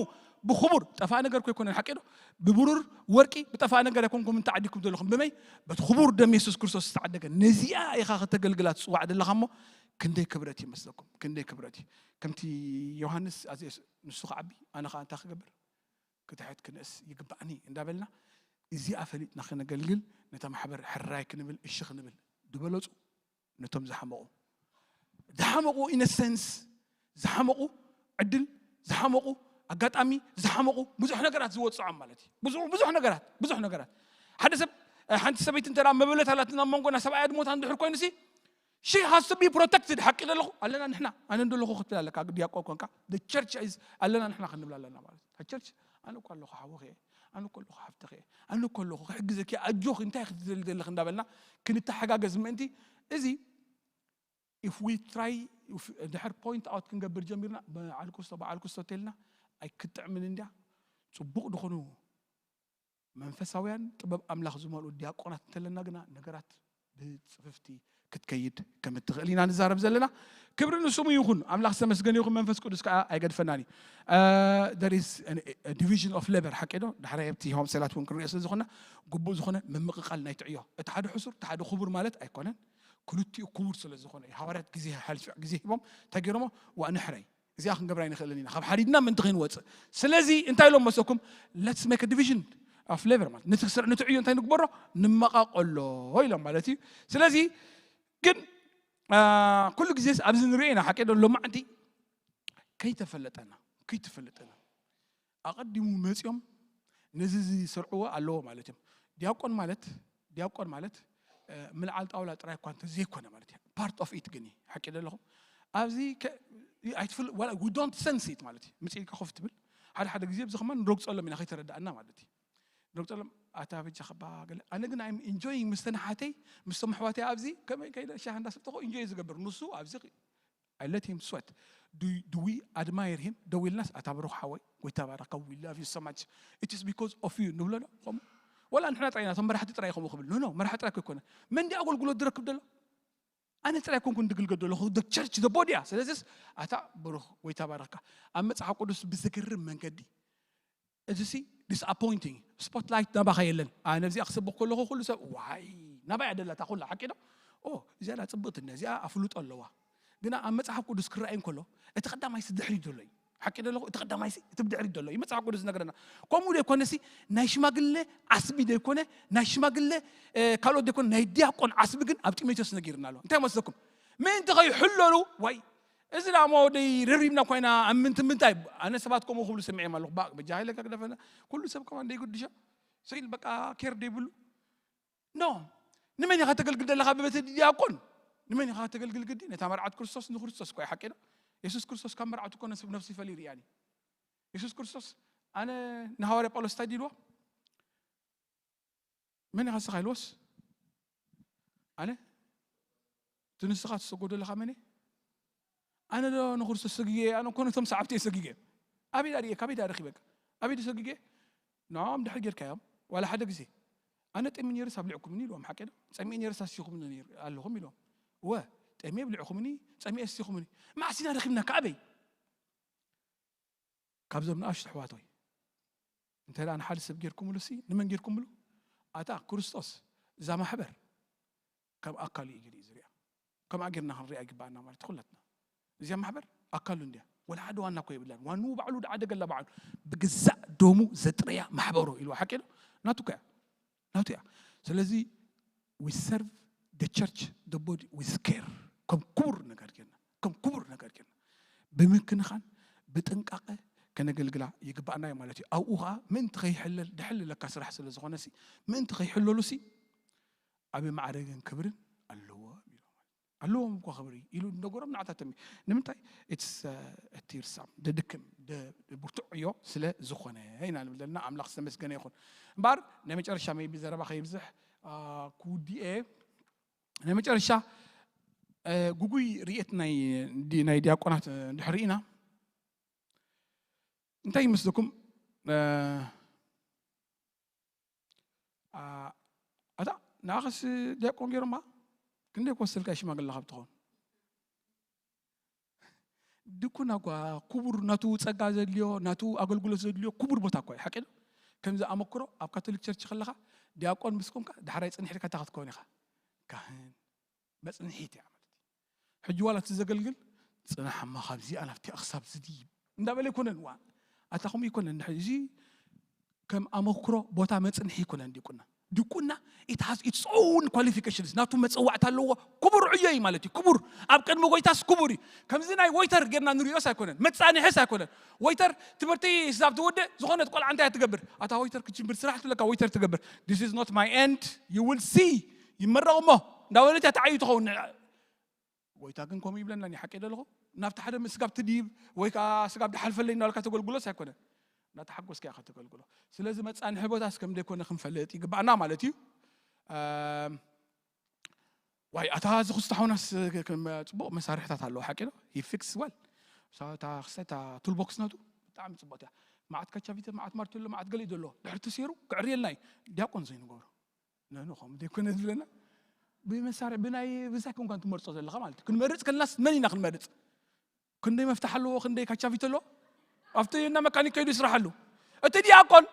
ብኽቡር ጠፋእ ነገር ኮይኮነን ሓቂ ዶ? ብብሩር ወርቂ ብጠፋእ ነገር ኣይኮንኩም እንተዓዲግኩም ዘለኹም ብመይ? በቲ ክቡር ደም የሱስ ክርስቶስ ዝተዓደገ። ነዚኣ ኢኻ ከተገልግላ ትፅዋዕ ዘለኻ እሞ ክንደይ ክብረት ይመስለኩም? ክንደይ ክብረት እዩ። ከምቲ ዮሃንስ ኣዚ ንሱ ክዓቢ ኣነ ከዓ እንታይ ክገብር? ክትሕት ክንእስ ይግባእኒ እንዳበልና እዚኣ ፈሊጥና ክነገልግል ነታ ማሕበር ሕራይ ክንብል እሺ ክንብል ዝበለፁ ነቶም ዝሓመቑ ዝሓመቑ ኢነሰንስ ዝሓመቑ ዕድል ዝሓመቑ ኣጋጣሚ ዝሓመቑ ብዙሕ ነገራት ዝወፅዖም ማለት እዩ። ብዙ ብዙሕ ነገራት ብዙሕ ነገራት ሓደ ሰብ ሓንቲ ሰበይቲ እንተ መበለት ኣላትና ኣብ መንጎና ሰብኣያ ድሞታ እንድሕር ኮይኑ ሲ she has to be protected ሓቂ ዘለኹ ኣለና ንሕና ኣነ እንደለኹ ክትብል ኣለካ ዲያቆን ኮንካ the church is ኣለና ንሕና ክንብል ኣለና ማለት እዩ። ቸርች ኣነ እኮ ኣለኹ ሓወኸ ኣነ እኮ ኣለኹ ሓፍተኸ ኣነ እኮ ኣለኹ ክሕግዘኪ ኣጆኽ እንታይ ክትደሊ ዘለኽ እንዳበልና ክንተሓጋገዝ ምእንቲ እዚ if we try ድሕር point out ክንገብር ጀሚርና በዓል ክስቶ በዓል ክስቶ ተልና ኣይክጥዕምን እንድያ። ፅቡቕ ዝኾኑ መንፈሳውያን ጥበብ ኣምላኽ ዝመልኡ ዲያቆናት እንተለና ግና ነገራት ብፅፍፍቲ ክትከይድ ከም እትኽእል ኢና ንዛረብ ዘለና። ክብሪ ንስሙ ይኹን። ኣምላኽ ዝተመስገነ ይኹን። መንፈስ ቅዱስ ከዓ ኣይገድፈናን እዩ። There is division of labor ሓቂ ዶ? ዳሕራይ ኣብቲ ሆምሰላት እውን ክንሪኦ ስለ ዝኾና ግቡእ ዝኾነ ምምቕቓል ናይ ትዕዮ እቲ ሓደ ሕሱር እቲ ሓደ ክቡር ማለት ኣይኮነን። ክልቲኡ ክቡር ስለ ዝኾነ እዩ። ሃዋርያት ግዜ ሓልፊዕ ግዜ ሂቦም እንታይ ገይሮሞ? ዋእ ንሕረይ እዚኣ ክንገብራ ኣይንኽእልን ኢና ካብ ሓዲድና ምእንቲ ከይንወፅእ። ስለዚ እንታይ ኢሎም መሰኩም? Let's make a division of labor ማለት ነቲ ስርዕ ነቲ ዕዮ እንታይ ንግበሮ? ንመቓቐሎ ኢሎም ማለት እዩ። ስለዚ ግን ኩሉ ግዜ ኣብዚ ንሪኦ ኢና ሓቂ ዶ ሎማዕንቲ ከይተፈለጠና ከይተፈለጠና ኣቐዲሙ መፂኦም ነዚ ዝሰርዕዎ ኣለዎ ማለት እዮም። ዲያቆን ማለት ዲያቆን ማለት ምልዓል ጣውላ ጥራይ እኳ እንተ ዘይኮነ ማለት እዩ። Part of it ግን እዩ ሓቂ ደለኹም ኣብዚ ኣይትፍል we don't sense it ማለት እዩ። ምፅኢልካ ኮፍ ትብል ሓደ ሓደ ግዜ ብዚ ከማ ንረግፀሎም ኢና ከይተረዳእና ማለት እዩ። ንረግፀሎም ኣታ በጃ ከባ ገለ ኣነ ግን I'm enjoying ምስ ተናሓተይ ምስቶም ኣሕዋተይ ኣብዚ ከመይ ከይደ ሻህ እንዳሰብተኹ ኢንጆይ ዝገብር ንሱ ኣብዚ I let him sweat. Do, do we admire him? ደው ኢልናስ ኣታ ብሩኽ ሓወይ ጎይታ ባረካ we love you so much. It is because of you ንብሎ ዶ ከምኡ? ወላ ንሕና ጥራይ ኢና እቶም መራሕቲ ጥራይ ከምኡ ክብል ኖ ኖ መራሕቲ ጥራይ እኮ ኣይኮነ። መን ድዩ ኣገልግሎት ዝረክብ ዘሎ? ኣነ ጥራይ ኮንኩ እንድግልገል ዘለኹ the church the body እያ። ስለዚስ ኣታ ብሩኽ ጎይታ ባረካ። ኣብ መፅሓፍ ቅዱስ ብዝገርም መንገዲ እዚ ሲ disappointing spotlight ናባኻ የለን። ኣነ እዚኣ ክሰብኽ ከለኹ ኩሉ ሰብ ዋይ ናባይ ኣደላታ ኩላ ሓቂ ዶ? ኦ እዚኣ ዳ ፅብቕቲ እነ እዚኣ ኣፍልጦ ኣለዋ። ግና ኣብ መፅሓፍ ቅዱስ ክረኣይ እንከሎ እቲ ቀዳማይ ሲ ድሕሪት ዘሎ እዩ። ሓቂ ደለኹ? እቲ ቀዳማይ ሲ እቲ ብድሕሪት ዘሎ እዩ መጽሓፍ ቅዱስ ዝነግረና። ከምኡ ደይኮነ ሲ ናይ ሽማግለ ዓስቢ ደይኮነ፣ ናይ ሽማግለ ካልኦት ደይኮነ፣ ናይ ዲያቆን ዓስቢ ግን ኣብ ጢሞቴዎስ ነጊርና ኣሎ። እንታይ መስለኩም? ምእንቲ ከይሕለሉ ዋይ፣ እዚ ዳሞ ደይ ረብሪብና ኮይና ኣብ ምንቲ ምንታይ? ኣነ ሰባት ከምኡ ክብሉ ስምዒ ኣለኹ። ባ በጃ ሃይለ ከግደፈና ኩሉ ሰብ ከማን ደይጉድሻ ስኢል በቃ ኬር ደይብሉ ኖ። ንመን ኢኻ ተገልግል ዘለኻ ብበቲ ዲያቆን? ንመን ኢኻ ተገልግል ግዲ? ነታ መርዓት ክርስቶስ ንክርስቶስ እኮ እዩ ሓቂ ዶ? የሱስ ክርስቶስ ካብ መርዓቱ እኮ ነፍሲ ፈሊ ይርያኒ። የሱስ ክርስቶስ ኣነ ንሃዋርያ ጳውሎስ እንታይ ዲልዎ? መን ኢኻ ንስኻ ኢልዎስ? ኣነ እቲ ንስኻ ትሰጎዶ ኣለኻ መን እየ? ኣነ ዶ ንክርስቶስ ሰጊገ? ኣነ እኮ ነቶም ሰዓብቲ እየ ሰጊገ። ኣበይ ዳ ርእየካ? ኣበይ ዳ ረኺበካ? ኣበይ ዶ ሰጊገ? ንዕኦም ድሕሪ ጌርካዮም ዋላ ሓደ ግዜ ኣነ ጠሚ ነይርስ ኣብሊዕኩምኒ ኢልዎም። ሓቂ ዶ? ጸሚኤ ነይርስ ኣስቲኹምኒ ነይር ኣለኹም ኢልዎም። እወ ጠሚየ ኣብሊዕኩምኒ፣ ጸሚኤ ኣስቲኹምኒ። መዓስ ኢና ረኺብናካ? ኣበይ? ካብዞም ንኣሽቱ ኣሕዋት ወይ እንተ ደኣ ንሓደ ሰብ ጌርኩምሉ ሲ ንመን ጌርኩምሉ? ኣታ ክርስቶስ እዛ ማሕበር ከም ኣካሉ እዩ ገሊኡ ዝሪኣ። ከምኣ ጌርና ክንሪኣ ይግባኣና ማለት ኩላትና። እዚኣ ማሕበር ኣካሉ እንድያ። ወላ ሓደ ዋና እኮ የብላን። ዋንኡ ባዕሉ ደኣ ደገላ ባዕሉ ብግዛእ ደሙ ዘጥረያ ማሕበሩ ኢልዋ ሓቂ ዶ? ናቱ እኮ እያ። ናቱ እያ። ስለዚ we serve the church, the body with care። ከም ክቡር ነገር ጌርና፣ ከም ክቡር ነገር ጌርና ብምክንኻን ብጥንቃቐ ከነገልግላ ይግባኣና እዩ ማለት እዩ። ኣብኡ ኸዓ ምእንቲ ከይሕለል ድሕልለካ ስራሕ ስለ ዝኾነ ሲ ምእንቲ ከይሕለሉ ሲ ዓብዪ ማዕረግን ክብርን ኣለዎ ኢሉ ኣለዎም እኮ ክብሪ ኢሉ ነገሮም ንዓታቶም እዩ። ንምንታይ? It's ቲርሳም ደድክም ብርቱዕ ዕዮ ስለ ዝኾነ ኢና ንብል ዘለና። ኣምላኽ ዝተመስገነ ይኹን። እምበኣር ናይ መጨረሻ maybe ዘረባ ከይብዝሕ ክውድኤ ናይ መጨረሻ ጉጉይ ርኢት ናይ ዲ- ናይ ዲያቆናት እንድሕር ርኢና እንታይ ይመስለኩም? እ፣ ኣ- ኣታ ንኣኸስ ዲያቆን ገይሮማ ክንደይ ክወስልካ ሽማግለ ካብ ትኸውን ድኩና እኳ ክቡር ናቱ ጸጋ ዘድልዮ ናቱ ኣገልግሎት ዘድልዮ ክቡር ቦታ እኳ እዩ ሓቂ ዶ? ከምዚ ኣመክሮ ኣብ ካቶሊክ ቸርች ከለኻ ዲያቆን ምስ ኮንካ ዳሕራይ ጽንሕ ኢልካ እንታይ ክትከውን ኢኻ? ካህን መጽንሒት እያ ማለት እዩ። ሕጂ ዋላ እቲ ዘገልግል ጽናሕ እማ ካብዚኣ ናብቲ ኣኽሳብ ዝድይብ እንዳበለ ኣይኮነን ዋ ኣታ ከምኡ ኣይኮነን። እዚ ከም ኣመክሮ ቦታ መጽንሒ ኣይኮነን ዲቁና። ዲቁና it has its own qualifications ናቱ መጸዋዕታ ኣለዎ። ክቡር ዕዮ እዩ ማለት እዩ። ክቡር ኣብ ቅድሚ ጎይታስ ክቡር እዩ። ከምዚ ናይ ወይተር ጌርና ንሪኦስ ኣይኮነን፣ መጻንሕስ ኣይኮነን። ወይተር ትምህርቲ ስዛብ ትውድእ ዝኾነት ቆልዓ እንታይ እያ ትገብር? ኣታ ወይተር ክትጅምር ስራሕ ትብለካ ወይተር ትገብር። This is not my end, you will see ይመረቕ እሞ እንዳበለት እያ ተዓዩ ትኸውን። ጎይታ ግን ከምኡ ይብለና እኒ ሓቂ ደለኹ ናብቲ ሓደ ምስ ስጋብ ትድይብ ወይ ከዓ ስጋብ ድሓልፈለይ እናበልካ ተገልግሎስ ኣይኮነን። እናተሓጎስካ ኢኻ ተገልግሎ። ስለዚ መፃንሒ ቦታስ ከም ደይኮነ ክንፈልጥ ይግባኣና ማለት እዩ። እም፣ ዋይ ኣታ እዚ ክስተ ሓውናስ ከም ፅቡቕ መሳርሕታት ኣለዎ ሓቂ ዶ? He fix well። እታ ክስተ እታ ቱልቦክስ ናቱ ብጣዕሚ ፅቡቕቲ እያ። መዓት ካቻቪተ መዓት ማርቴሎ መዓት ገሊእ ዘሎ ድሕሪ ተሰይሩ ክዕርየልና እዩ። ዲያቆን ዘይንገብሮ ነኑ ከምኡ ዘይኮነ ዝብለና ብመሳርሒ ብናይ ብዛይ ኮንካ ትመርፆ ዘለካ ማለት እዩ። ክንመርፅ ከለናስ መን ኢና ክንመርፅ? ክንደይ መፍትሕ ኣለዎ? ክንደይ ካቻቪት ኣለዎ? ኣብቲ እና መካኒክ ከይዱ ይስራሓሉ። እቲ ዲያቆን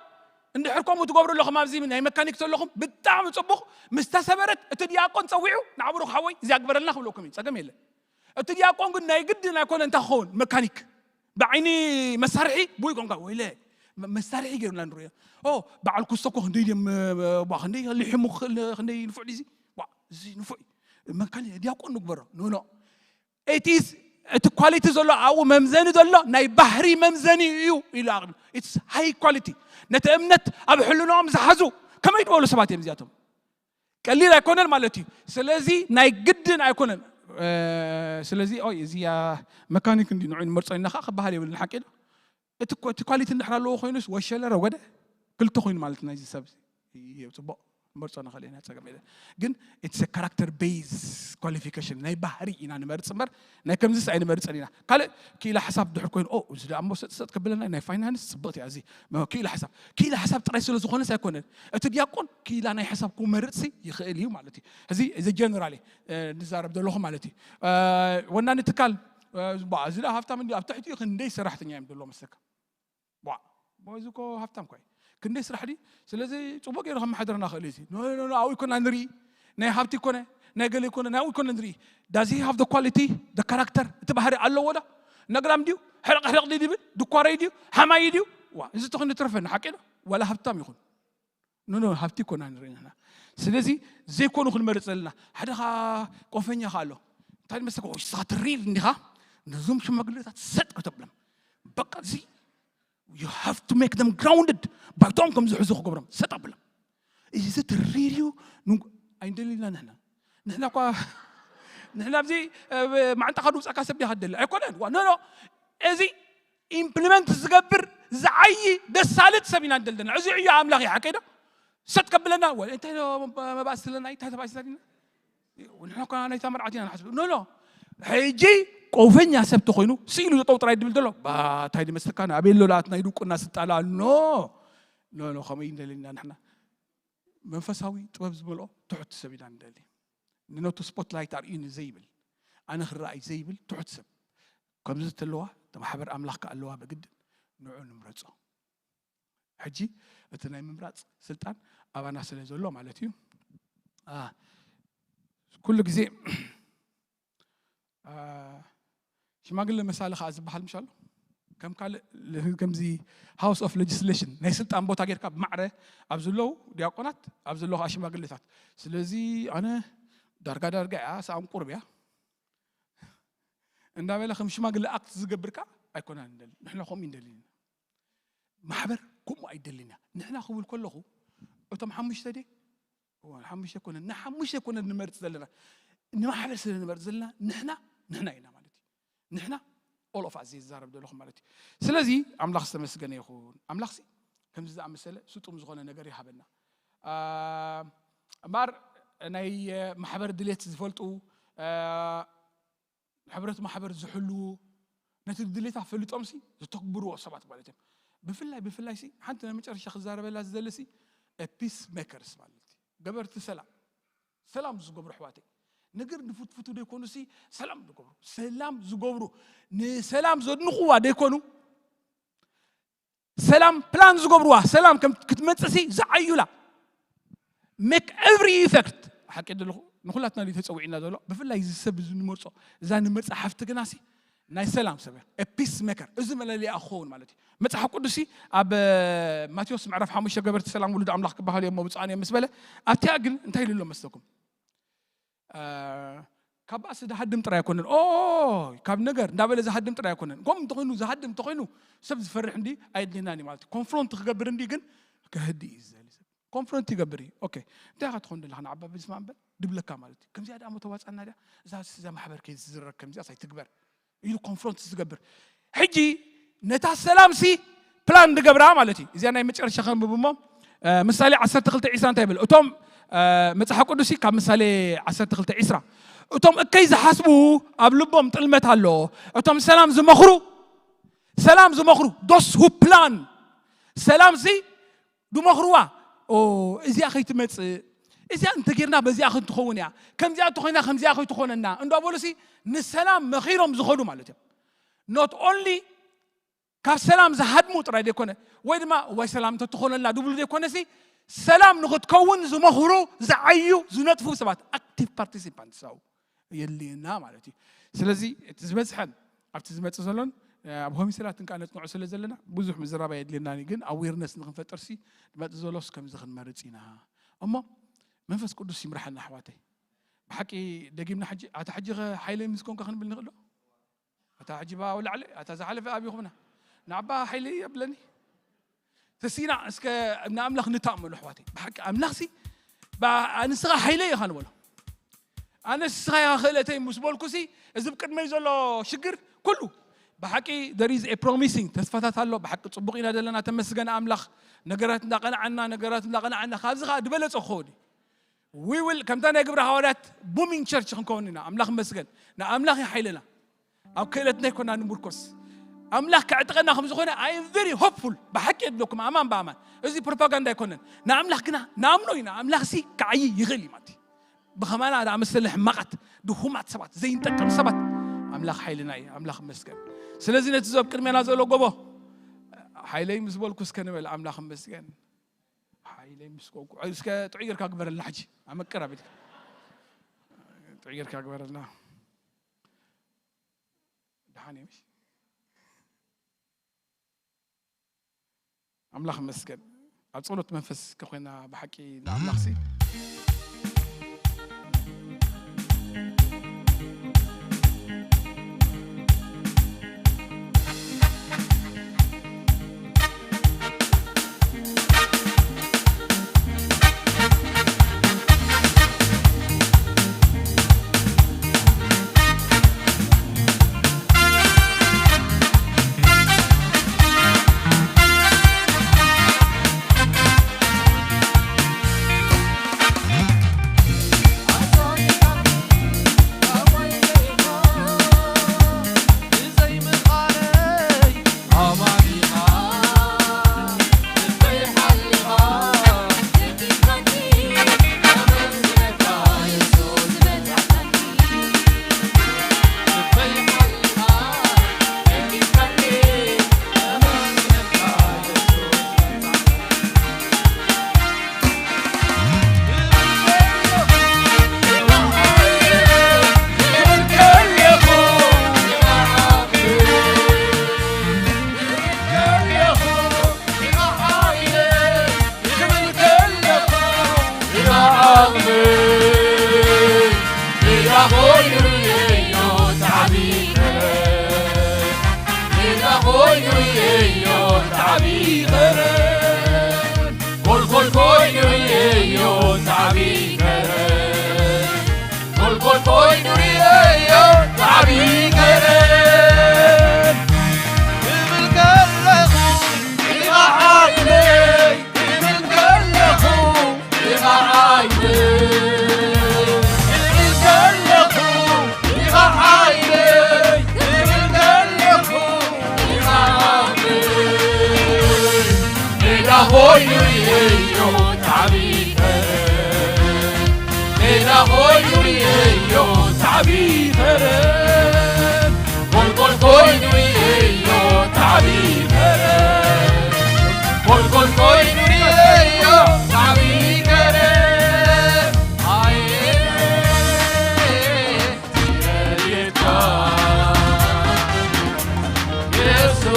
እንድሕር ከምኡ ትገብሩ ኣለኹም ኣብዚ ናይ መካኒክ ዘለኹም ብጣዕሚ ፅቡቕ። ምስ ተሰበረት እቲ ዲያቆን ፀዊዑ ንዓብሩ ሓወይ እዚኣ ግበረልና ክብለኩም እዩ። ፀገም የለን። እቲ ዲያቆን ግን ናይ ግድን ኣይኮነ እንታይ ክኸውን መካኒክ ብዓይኒ መሳርሒ ብይ ኮንካ ወይለ መ- መሳርሒ ገይሩና ንሪኦ። ኦ በዓል ኩስቶ እኮ ክንደይ ድም ባ ክንደይ ልሒሙ ክኽእል ክንደይ ንፉዕ ዲዚ ዋ እዚ ንፉዕ እዩ። መካኒ ዲያቆን ንግበሮ ኖኖ ኤቲስ እቲ ኳሊቲ ዘሎ ኣብኡ መምዘኒ ዘሎ ናይ ባህሪ መምዘኒ እዩ ኢሉ ኣቕሪቡ። It's high quality። ነቲ እምነት ኣብ ሕልናኦም ዝሓዙ ከመይ ዝበሉ ሰባት እዮም እዚኣቶም? ቀሊል ኣይኮነን ማለት እዩ። ስለዚ ናይ ግድን ኣይኮነን። እ፣ ስለዚ ኦይ እዚ ያ መካኒክ እንዲ ንዑ ንመርጾ ኢና ከዓ ክበሃል የብልን ሓቂ ዶ? እቲ ኮ- እቲ ኳሊቲ እንድሕር ኣለዎ ኮይኑስ ወሸለ ረጎደ ክልተ ኮይኑ ማለት ናይዚ ሰብ እዩ። ጽቡቕ ንመርጾ ንኽእል ኢና ጸገም የለን። ግን it's a character base qualification ናይ ባህሪ ኢና ንመርጽ እምበር ናይ ከምዚስ ኣይንመርጽን ኢና። ካልእ ክኢላ ሓሳብ ድሕር ኮይኑ ኦ እዚ ደኣ እሞ ሰጥ ሰጥ ከብለና ናይ ፋይናንስ ጽብቕቲ እያ እዚ ክኢላ ሓሳብ ክኢላ ሓሳብ ጥራይ ስለ ዝኾነስ ኣይኮነን። እቲ ዲያቆን ክኢላ ናይ ሓሳብ ክመርጽ ይኽእል እዩ ማለት እዩ። እዚ እዚ ጀነራሊ ንዛረብ ዘለኹ ማለት እዩ። ወናኒ ትካል እዚ ደኣ ሃብታም እንዲ ኣብ ትሕቲኡ ክንደይ ሰራሕተኛ እዮም ዘለዎ መስለካ? ዋ እዚ እኮ ሃብታም እኮ እዩ። ክንደይ ስራሕ ድዩ? ስለዚ ጽቡቅ ገይሩ ከመሓድረና ክእል እዚ ኖ ኖ ኖ ኣብኡ ይኮና ንርኢ ናይ ሃብቲ ይኮነ ናይ ገለ ይኮነ ናብኡ ይኮነ ንርኢ does he have the quality the character እቲ ባህሪ ኣለዎ ዶ ነግራም ድዩ ሕርቕ ሕርቕ ድዩ ድብል ድኳረይ ድዩ ሓማይ ድዩ ዋ እዚ ተኾይኑ ትረፈና ሓቂ ዶ ዋላ ሃብታም ይኹን ኖ ኖ ሃብቲ ኮና ንርኢ ንሕና ስለዚ ዘይኮኑ ክንመርፅ ዘለና ሓደ ኻ ቆፈኛ ኻ ኣሎ እንታይ መስለካ ወይ ስኻ ትሪል እንዲኻ ነዞም ሽማግሌታት ሰጥ ከተብሎም በቃ እዚ you have to make them grounded ባይቶም ከም ዝሕዙ ክገብሮም ሰጥ ኣብሎም እዚ ትሪል እዩ ኣይንደሊና ንሕና ንሕና እኳ ንሕና ኣብዚ ማዕንጣኻ ድውፃካ ሰብ ዲኻ ትደሊ ኣይኮነን ኖ ኖ እዚ ኢምፕሊመንት ዝገብር ዝዓዪ ደሳልጥ ሰብ ኢና ንደልደልና እዚ ዕዮ ኣምላኽ እዩ ሓቀይ ዶ ሰጥ ከብለና ወ እንታይ ዶ መባእስ ስለና እንታይ ተባእስና ዲና ንሕና እኳ ናይታ መርዓት ኢና ንሓስብ ኖ ኖ ሕጂ ቆፈኛ ሰብ ተኾይኑ ስኢሉ ዘጠው ጥራይ ድብል ዘሎ ባታይ ድመስልካ ኣበይ ኣሎ ለኣት ናይ ድውቁና ስልጣን ኣሎ ኖ ኖ ኖ ከመይ እንደልና ንሕና መንፈሳዊ ጥበብ ዝመልኦ ትሑት ሰብ ኢና ንደሊ ንነቱ ስፖትላይት ኣርእዩኒ ዘይብል ኣነ ክረኣይ ዘይብል ትሑት ሰብ ከምዚ ተለዋ ተማሕበር ኣምላኽ ከኣለዋ በግድን ንዑ ንምረጾ ሕጂ እቲ ናይ ምምራፅ ስልጣን ኣባና ስለ ዘሎ ማለት እዩ ኩሉ ግዜ ሽማግለ መሳሊ ከዓ ዝበሃል ምሽ ኣሎ ከም ካልእ ከምዚ ሃውስ ኦፍ ሌጅስሌሽን ናይ ስልጣን ቦታ ጌርካ ብማዕረ ኣብ ዘለዉ ዲያቆናት ኣብ ዘለዉ ከዓ ሽማግሌታት ስለዚ ኣነ ዳርጋ ዳርጋ እያ ሰኣም ቁርብ እያ እንዳበለ ከም ሽማግለ ኣክት ዝገብር ከዓ ኣይኮናን ንደሊ ንሕና ከምኡ እንደሊ ማሕበር ከምኡ ኣይደልን እያ ንሕና ክብል ከለኹ እቶም ሓሙሽተ ደ ሓሙሽተ ኮነ ንሓሙሽተ ኮነ ንመርፅ ዘለና ንማሕበር ስለ ንመርፅ ዘለና ንሕና ንሕና ኢና ማለት እዩ ንሕና all of us ዝዛረብ ዘለኹ ማለት እዩ ስለዚ ኣምላኽ ዝተመስገነ ይኹን ኣምላኽሲ ከምዚ ዝኣመሰለ ስጡም ዝኾነ ነገር ይሃበና እምበኣር ናይ ማሕበር ድሌት ዝፈልጡ ሕብረት ማሕበር ዝሕልዉ ነቲ ድሌታ ፈሊጦምሲ ዝተግብርዎ ሰባት ማለት እዮም ብፍላይ ብፍላይ ሲ ሓንቲ ናይ መጨረሻ ክዛረበላ ዝደለሲ ፒስ ሜከርስ ማለት ገበርቲ ሰላም ሰላም ዝገብሩ ኣሕዋተይ ነገር ንፉትፉቱ ደይኮኑ ሲ ሰላም ዝገብሩ ሰላም ዝገብሩ ንሰላም ዘድንቑዋ ደይኮኑ ሰላም ፕላን ዝገብርዋ ሰላም ከም ክትመፅእ ሲ ዝዓዩላ make every effect ሓቂ ኣለኹ ንኩላትና ድዩ ተፀዊዕና ዘሎ ብፍላይ እዚ ሰብ እዚ ንመርፆ እዛ ንመርፃ ሓፍቲ ግና ሲ ናይ ሰላም ሰብ እያ ፒስ ሜከር እዚ መለለያ ክኸውን ማለት እዩ መፅሓፍ ቅዱስ ሲ ኣብ ማቴዎስ ምዕራፍ ሓሙሽተ ገበርቲ ሰላም ውሉድ ኣምላኽ ክበሃሉ እዮም ብፁዓን እዮም ምስ በለ ኣብቲኣ ግን እንታይ ኢሉ ኣሎ መስለኩም ካብ ባእሲ ዝሃድም ጥራይ ኣይኮነን ኦ ካብ ነገር እንዳበለ ዝሃድም ጥራይ ኣይኮነን ከም እንተኮይኑ ዝሃድም እንተኮይኑ ሰብ ዝፈርሕ እንዲ ኣየድልየናን እዩ ማለት ኮንፍሮንት ክገብር እንዲ ግን ከህዲ እዩ ዝደሊ ሰብ ኮንፍሮንት ይገብር እዩ ኦኬ እንታይ ኢኻ ትኾን ዘለኻ ንዓባ ብስማ እምበር ድብለካ ማለት እዩ ከምዚኣ ደኣ ተዋፃና ድያ እዛ እዛ ማሕበር ከይትዝረግ ከምዚኣ ሳይትግበር ኢሉ ኮንፍሮንት ዝገብር ሕጂ ነታ ሰላም ሲ ፕላን ዝገብራ ማለት እዩ እዚኣ ናይ መጨረሻ ከንብብ እሞ ምሳሌ ዓሰርተ ክልተ ዒስራ እንታይ ይብል እቶም መፅሓፍ ቅዱስ ካብ ምሳሌ ዓሰርተ ክልተ ዒስራ እቶም እከይ ዝሓስቡ ኣብ ልቦም ጥልመት ኣሎ እቶም ሰላም ዝመኽሩ ሰላም ዝመኽሩ those who plan ሰላም ሲ ድመኽርዋ እዚኣ ከይትመፅእ እዚኣ እንተጌርና በዚኣ ክንትኸውን እያ ከምዚኣ እንተኮይና ከምዚኣ ከይትኾነና እንዳበሉ ሲ ንሰላም መኺሮም ዝኸዱ ማለት እዮም not only ካብ ሰላም ዝሃድሙ ጥራይ ዘይኮነ ወይ ድማ ዋይ ሰላም እንተትኾነልና ድብሉ ዘይኮነ ሲ ሰላም ንክትከውን ዝመኽሩ ዝዓዩ ዝነጥፉ ሰባት ኣክቲቭ ፓርቲሲፓንትስ ኣው የድልየና ማለት እዩ ስለዚ እቲ ዝበዝሐን ኣብቲ ዝመፅእ ዘሎን ኣብ ሆሚሰላት እንካ ነፅንዖ ስለ ዘለና ብዙሕ ምዝራብ ኣየድልየናን ግን ኣዌርነስ ንክንፈጥር ሲ ዝመፅእ ዘሎስ ከምዚ ክንመርፅ ኢና እሞ መንፈስ ቅዱስ ይምርሓና ኣሕዋተይ ብሓቂ ደጊምና ሕጂ ኣታ ሕጂ ሓይለይ ምስ ኮንካ ክንብል ንኽእል ዶ ኣታ ሕጂ ብኣው ላዕሊ ኣታ ዝሓለፈ ኣብ ይኹምና ንዓባ ሓይለይ የብለኒ ተሲና እስከ ንኣምላኽ ንተኣመሉ ኣሕዋተይ ብሓቂ ኣምላኽሲ ንስኻ ሓይለይ ኢኻ ንበሎ ኣነ ንስኻ ኢኻ ክእለተይ ምስ በልኩሲ እዚ ብቅድመይ ዘሎ ሽግር ኩሉ ብሓቂ there is a promising ተስፋታት ኣሎ ብሓቂ ፅቡቅ ኢና ዘለና ተመስገን ኣምላኽ ነገራት እንዳቀናዓና ነገራት እንዳቀናዓና ካብዚ ከዓ ዝበለፀ ክኸውን እዩ we will ከምታ ናይ ግብረ ሃዋርያት booming church ክንከውን ኢና ኣምላኽ መስገን ንኣምላኽ እዩ ሓይልና ኣብ ክእለትና ይኮና ንምርኮስ ኣምላኽ ከዕጥቐና ከም ዝኾነ I am very hopeful ብሓቂ የድለኩም ኣማን ብኣማን እዚ ፕሮፓጋንዳ ኣይኮነን ንኣምላኽ ግና ንኣምኖ ኢና ኣምላኽ ሲ ክዓይ ይኽእል እዩ ማለት እዩ ብኸማና ዝኣመሰለ ሕማቓት ድኹማት ሰባት ዘይንጠቅም ሰባት ኣምላኽ ሓይልና እዩ ኣምላኽ መስገን ስለዚ ነቲ ዘብ ቅድሜና ዘሎ ጎቦ ሓይለይ ምስ በልኩ እስከ ንበል ኣምላኽ መስገን ሓይለይ ምስ ኮንኩ እስከ ጥዑይ ጌርካ ግበረልና ሕጂ ኣመቅር ኣቤት ጥዑይ ጌርካ ግበረልና ደሓን እየ ምሽ ኣምላኽ ይመስገን። ኣብ ጸሎት መንፈስ ከኾይና ብሓቂ ንኣምላኽሲ። ጎልጎል ኮይኑ ርእየዮ፣ ዓቢ ገረብ። ጎልጎል ኮይኑ ርእየዮ፣ ዓቢ ገረብ። ክብል ከለኹ፣ ኢኻ ሓይለይ፣ ክብል ከለኹ፣ ኢኻ ሓይለይ። ክብል ከለኹ፣ ኢኻ ሓይለይ፣ ክብል ከለኹ፣ ኢኻ ሓይለይ። ሜዳ ኮይኑ ርእየዮ፣ ዓቢ ገረብ። ሜዳ ኮይኑ ርእየዮ፣ ዓቢ ገረብ። ጎልጎል ኮይኑ ርእየዮ፣ ዓቢ ገረብ። ጎልጎል ኮይኑ ርእየዮ፣ ዓቢ ገረብ። ኣየ፣ ረድኤትካ የሱስ፣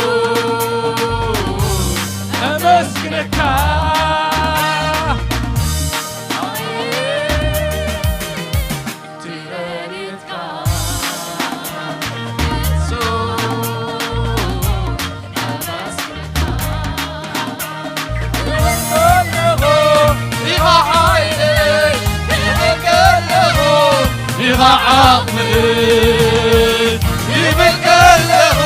ኣመስግነካ። ኢኻ ዓቕመይ ክብል ከለኹ፣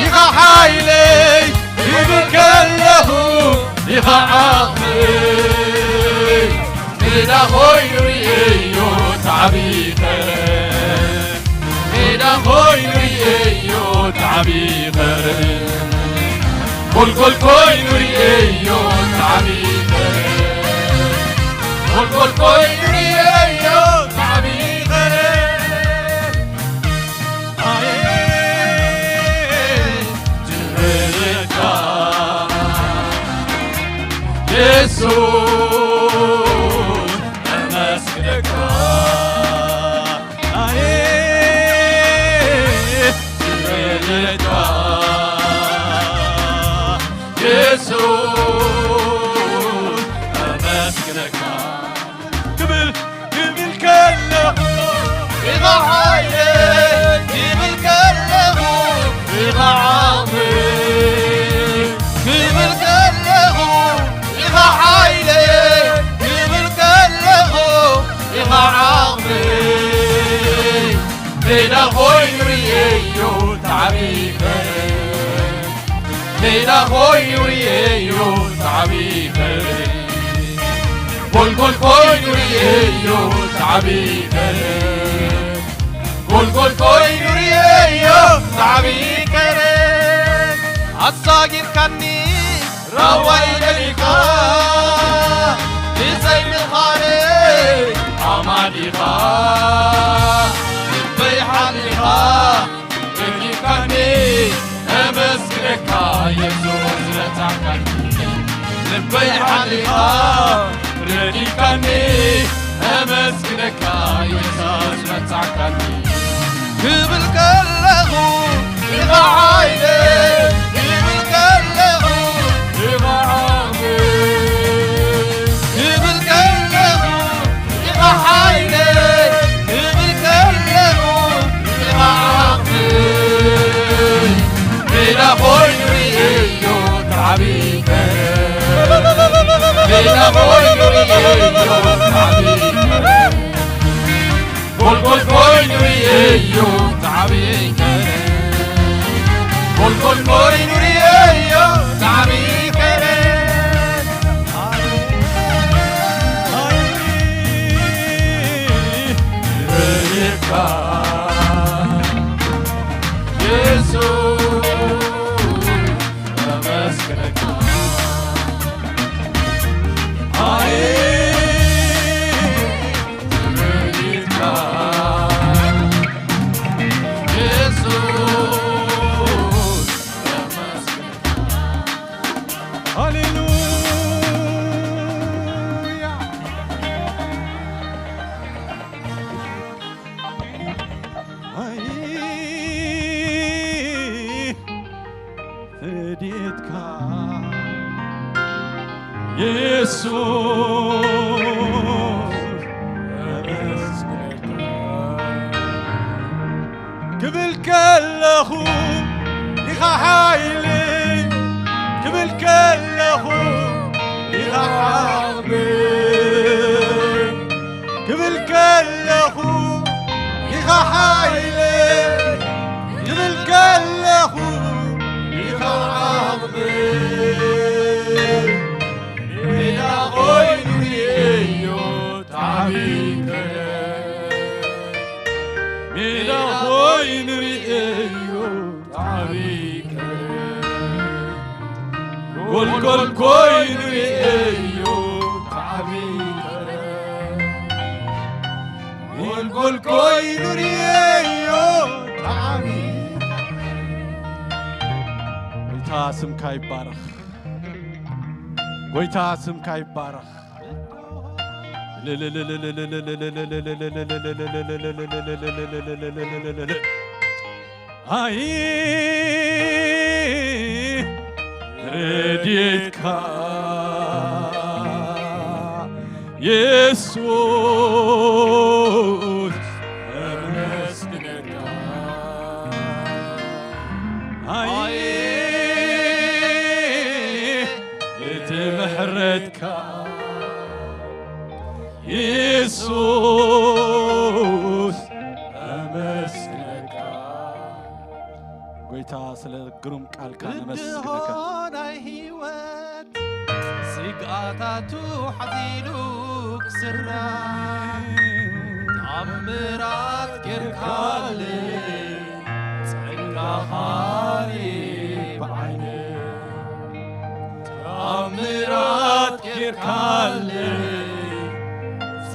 ኢኻ ሓይለይ ክብል ከለኹ፣ ኢኻ ዓቕመይ። ሜዳ ኮይኑ ርእየዮ፣ ዓቢ ገረብ። ሜዳ ኮይኑ ርእየዮ፣ ዓቢ ገረብ። ጎልጎል ኮይኑ ርእየዮ፣ ዓቢ ገረብ። ጎልጎል ኮይኑ ርእየዮ፣ ዓቢ ገረብ። ኣየ፣ ትረካ የሱስ፣ ኣመስግነካ። ኣየ፣ ትረካ የሱስ፣ ኣመስግነካ። ክብል፣ ክብል ከለኹ፣ ኢኻ ሓይለይ፣ ክብል ከለኹ፣ ኢኻ ዓቕመይ። ክብል ከለኹ፣ ኢኻ ሓይለይ፣ ክብል ከለኹ፣ ኢኻ ዓቕመይ። ሜዳ ኮይኑ ርእየዮ፣ ዓቢ ገረብ። ሜዳ ኮይኑ ርእየዮ፣ ዓቢ ገረብ። ጎልጎል ኮይኑ ርእየዮ፣ ዓቢ ገረብ። ጎልጎል ኮይኑ ርእየዮ፣ ዓቢ ገረብ። ኣሳጊርካኒ ራዋይ ደሊኻ፣ ብዘይ ምኻነይ ኣማን ኢኻ። ልበይ ሓሊኻ፣ ረዲእካኒ፣ ኣመስግነካ የሱስ ረታዕካኒ። ልበይ ሓሊኻ፣ ረዲእካኒ፣ ኣመስግነካ የሱስ ረታዕካኒ። ክብል ከለኹ፣ ኢኻ ሓይለይ፣ ክብል ከለኹ፣ ኢኻ እዩ። ዓብይ ከረ ጎልጎል ኮይኑ ርእየዮ። ዓብይ ከረ ረድኤትካ የሱስ ኣመስግነካ። ኣይ ረድኤትካ የሱስ ኣመስግነካ። ሃሌሉያ። ኣይ ረድኤትካ የሱስ ኣመስግነካ። ክብል ከለኹ ኢኻ ሓይሊ፣ ክብል ከለኹ ኢኻ ዓቕሚ፣ ክብል ከለኹ ኢኻ ሓይሊ፣ ክብል ከለኹ ኢኻ ዓቕሚ። ሜዳ ኮይኑ ርእየዮ፣ ዓቢ ከረ ሜዳ ኮይኑ ርእየዮ፣ ዓቢ ከረ ጎልጎል ኮይኑ ርእየዮ፣ ዓቢ ከረ ጎልጎል ኮይኑ ርእየዮ፣ ዓቢ ከረ። ጎይታ ስምካ ይባረኽ። ጎይታ ስምካ ይባረኽ። ኣይ ረድኤትካ የሱስ ኣመስግነካ። ኣይ እቲ ምሕረትካ የሱስ ኣመስግነካ። ጎይታ ስለ ግሩም ቃልካ ነመስግነካ። ብድሆ ናይ ህይወት ስግኣታቱ ሓዚሉ ክስራዕ ተኣምራት ጌርካለይ ጸጋኻ ርኤ ብዓይነይ። ተኣምራት ጌርካለይ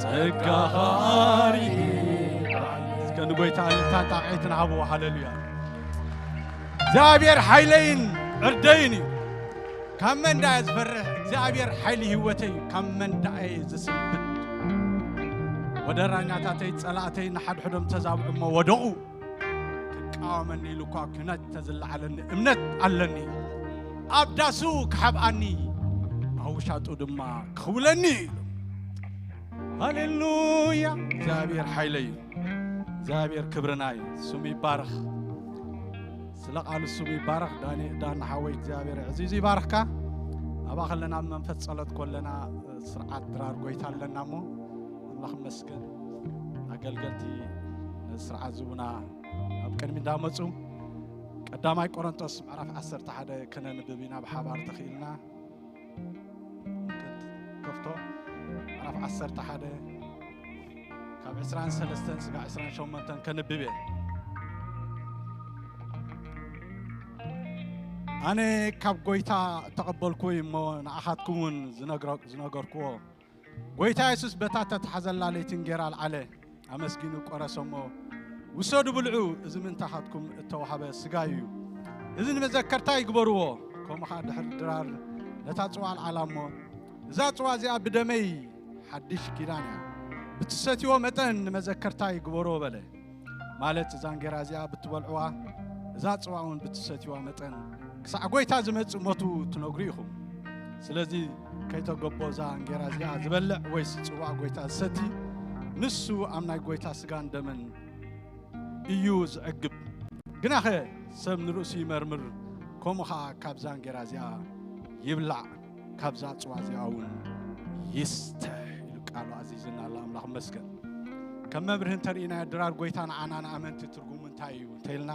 ጸጋኻ ርኤ። እስከ ንጎይታ እልልታን ጣቕዒትን ሃብዎ። ሃሌሉያ። እግዚኣብሔር ሓይለይን ዕርደይን እዩ። ካብ መን ደኣ እየ ዝፈርሕ? እግዚኣብሔር ሓይሊ ህይወተይ እዩ። ካብ መን ደኣ እየ ዝስንብድ? ወደራኛታተይ ጸላእተይ ንሓድሕዶም ተዛብዑ እሞ ወደቑ። ክቃወመኒ ኢሉ እኳ ኲናት ተዝለዓለኒ እምነት ኣለኒ። ኣብ ዳሱ ክሓብኣኒ፣ ኣብ ውሻጡ ድማ ክኽውለኒ እዩ ኢሉ። ሃሌሉያ! እግዚኣብሔር ሓይለይ እዩ። እግዚኣብሔር ክብርና እዩ። ስሙ ይባረኽ። ስለ ቃሉ ስሙ ይባረኽ። ዳኒ-፣ ዳኒ ሓወይ እግዚኣብሔር ዕዚዙ ይባርኽካ። ኣብኣ ከለና ኣብ መንፈስ ጸሎት ከለና ስርዓት ድራር ጎይታ ኣለና እሞ ኣምላኽ ይመስገን። ኣገልገልቲ ነዚ ስርዓት ዝቡና ኣብ ቅድሚ እንዳመጹ ቀዳማይ ቆሮንቶስ ምዕራፍ ዓሰርተ ሓደ ከነንብብ ኢና ብሓባር ተኽኢልና። ከፍቶ ምዕራፍ ዓሰርተ ሓደ ካብ ዕስራን ሰለስተን ስጋዕ ዕስራን ሸሞንተን ከንብብ እየ። ኣነ ካብ ጎይታ እተቐበልኩ እሞ ንኣኻትኩም እውን ዝነግረ-፣ ዝነገርክዎ ጎይታ የሱስ በታ እተታሕዘላ ለይቲ እንጌራ ኣልዓለ፣ ኣመስጊኑ ቆረሰ እሞ፣ "ውሰዱ ብልዑ፣ እዚ ምእንታኻትኩም እተዋህበ ስጋይ እዩ። እዚ ንመዘከርታይ ግበርዎ።" ከምኡ ኸዓ ድሕሪ ድራር ነታ ጽዋ ኣልዓላ እሞ፣ "እዛ ጽዋ እዚኣ ብደመይ ሓድሽ ኪዳን እያ። ብትሰትይዎ መጠን ንመዘከርታይ ግበርዎ" በለ። ማለት እዛ እንጌራ እዚኣ ብትበልዕዋ፣ እዛ ጽዋ እውን ብትሰትይዋ መጠን፣ ክሳዕ ጐይታ ዝመጽእ ሞቱ ትነግሩ ኢኹም። ስለዚ ከይተገቦ እዛ እንጌራ እዚኣ ዝበልዕ ወይስ ጽዋእ ጐይታ ዝሰቲ፣ ንሱ ኣብ ናይ ጐይታ ስጋን ደምን እዩ ዝዕግብ። ግናኸ ሰብ ንርእሱ ይመርምር፣ ከምኡ ኸኣ ካብዛ እንጌራ እዚኣ ይብላዕ፣ ካብዛ ጽዋ እዚኣ እውን ይስተ ኢሉ ቃሉ ኣዚዙና ኣሎ። ኣምላኽ ይመስገን። ከም መብርሂ እንተርኢናዮ ድራር ጎይታ ንዓና ንኣመንቲ ትርጉሙ እንታይ እዩ እንተኢልና፣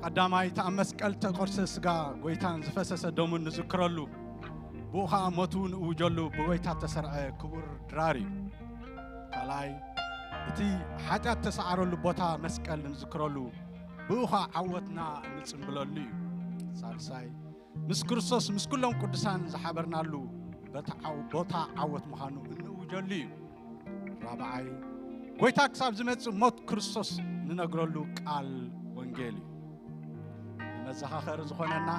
ቀዳማይ እቲ ኣብ መስቀል ተቆርሰ ስጋ ጎይታን ዝፈሰሰ ደሙን ንዝክረሉ፣ ብኡ ኸዓ ሞቱ ንእውጀሉ ብጎይታ ተሰርዐ ክቡር ድራር እዩ። ካልኣይ እቲ ሓጢኣት ተሰዓረሉ ቦታ መስቀል ንዝክረሉ፣ ብኡ ኸዓ ዓወትና እንጽምብለሉ እዩ። ሳልሳይ ምስ ክርስቶስ ምስ ኩሎም ቅዱሳን ዝሓበርናሉ በታ ዓው- ቦታ ዓወት ምዃኑ እንእውጀሉ እዩ። ራብዓይ ጎይታ ክሳብ ዝመጽእ ሞት ክርስቶስ ንነግረሉ ቃል ወንጌል እዩ። ንመዘኻኸሪ ዝኾነና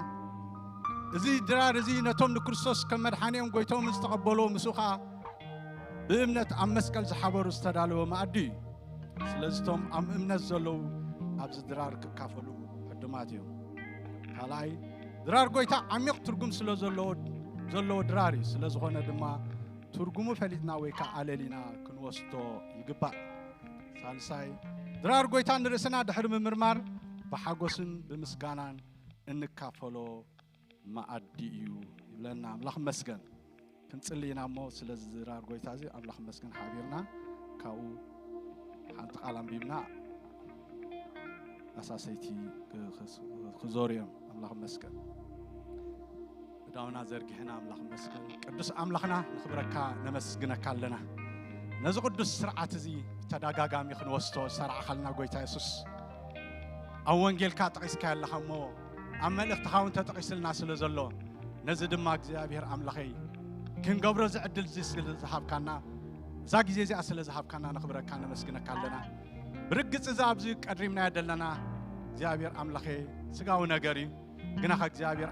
እዚ ድራር እዚ ነቶም ንክርስቶስ ከም መድሓኒኦም ጎይቶምን ዝተቐበልዎ ምስኡ ኸዓ ብእምነት ኣብ መስቀል ዝሓበሩ ዝተዳለወ መኣዲ እዩ። ስለዚ እቶም ኣብ እምነት ዘለዉ ኣብዚ ድራር ክካፈሉ ዕዱማት እዮም። ካልኣይ ድራር ጎይታ ዓሚቕ ትርጉም ስለ ዘለዎ ዘለዎ ድራር እዩ። ስለ ዝኾነ ድማ ትርጉሙ ፈሊጥና ወይ ከዓ ኣለሊና ክንወስዶ ይግባእ። ሳልሳይ ድራር ጎይታ ንርእስና ድሕሪ ምምርማር ብሓጎስን ብምስጋናን እንካፈሎ መኣዲ እዩ ይብለና። ኣምላኽ መስገን። ክንጽሊ ኢና እሞ ስለዚ ድራር ጎይታ እዚ ኣምላኽ መስገን ሓቢርና ካብኡ ሓንቲ ቃል ኣንቢብና ኣሳሰይቲ ክዞሩ እዮም። ኣምላኽ መስገን። እዳውና ዘርጊሕና ኣምላኽ መስገን። ቅዱስ ኣምላኽና ንኽብረካ ነመስግነካ ኣለና። ነዚ ቅዱስ ስርዓት እዚ ብተደጋጋሚ ክንወስዶ ዝሰራዕኻልና ጎይታ የሱስ ኣብ ወንጌልካ ጠቒስካ ኣለኻ እሞ ኣብ መልእኽትኻ እውን ተጠቒስልና ስለ ዘሎ ነዚ ድማ እግዚኣብሔር ኣምላኸይ ክንገብሮ እዚ ዕድል እዚ ስለ ዝሃብካና እዛ ግዜ እዚኣ ስለ ዝሃብካና ነኽብረካ ነመስግነካ ኣለና። ብርግጽ እዚ ኣብዚ ቀሪብናዮ ዘለና እግዚኣብሔር ኣምላኸይ ስጋዊ ነገር እዩ ግናኸ እግዚኣብሔር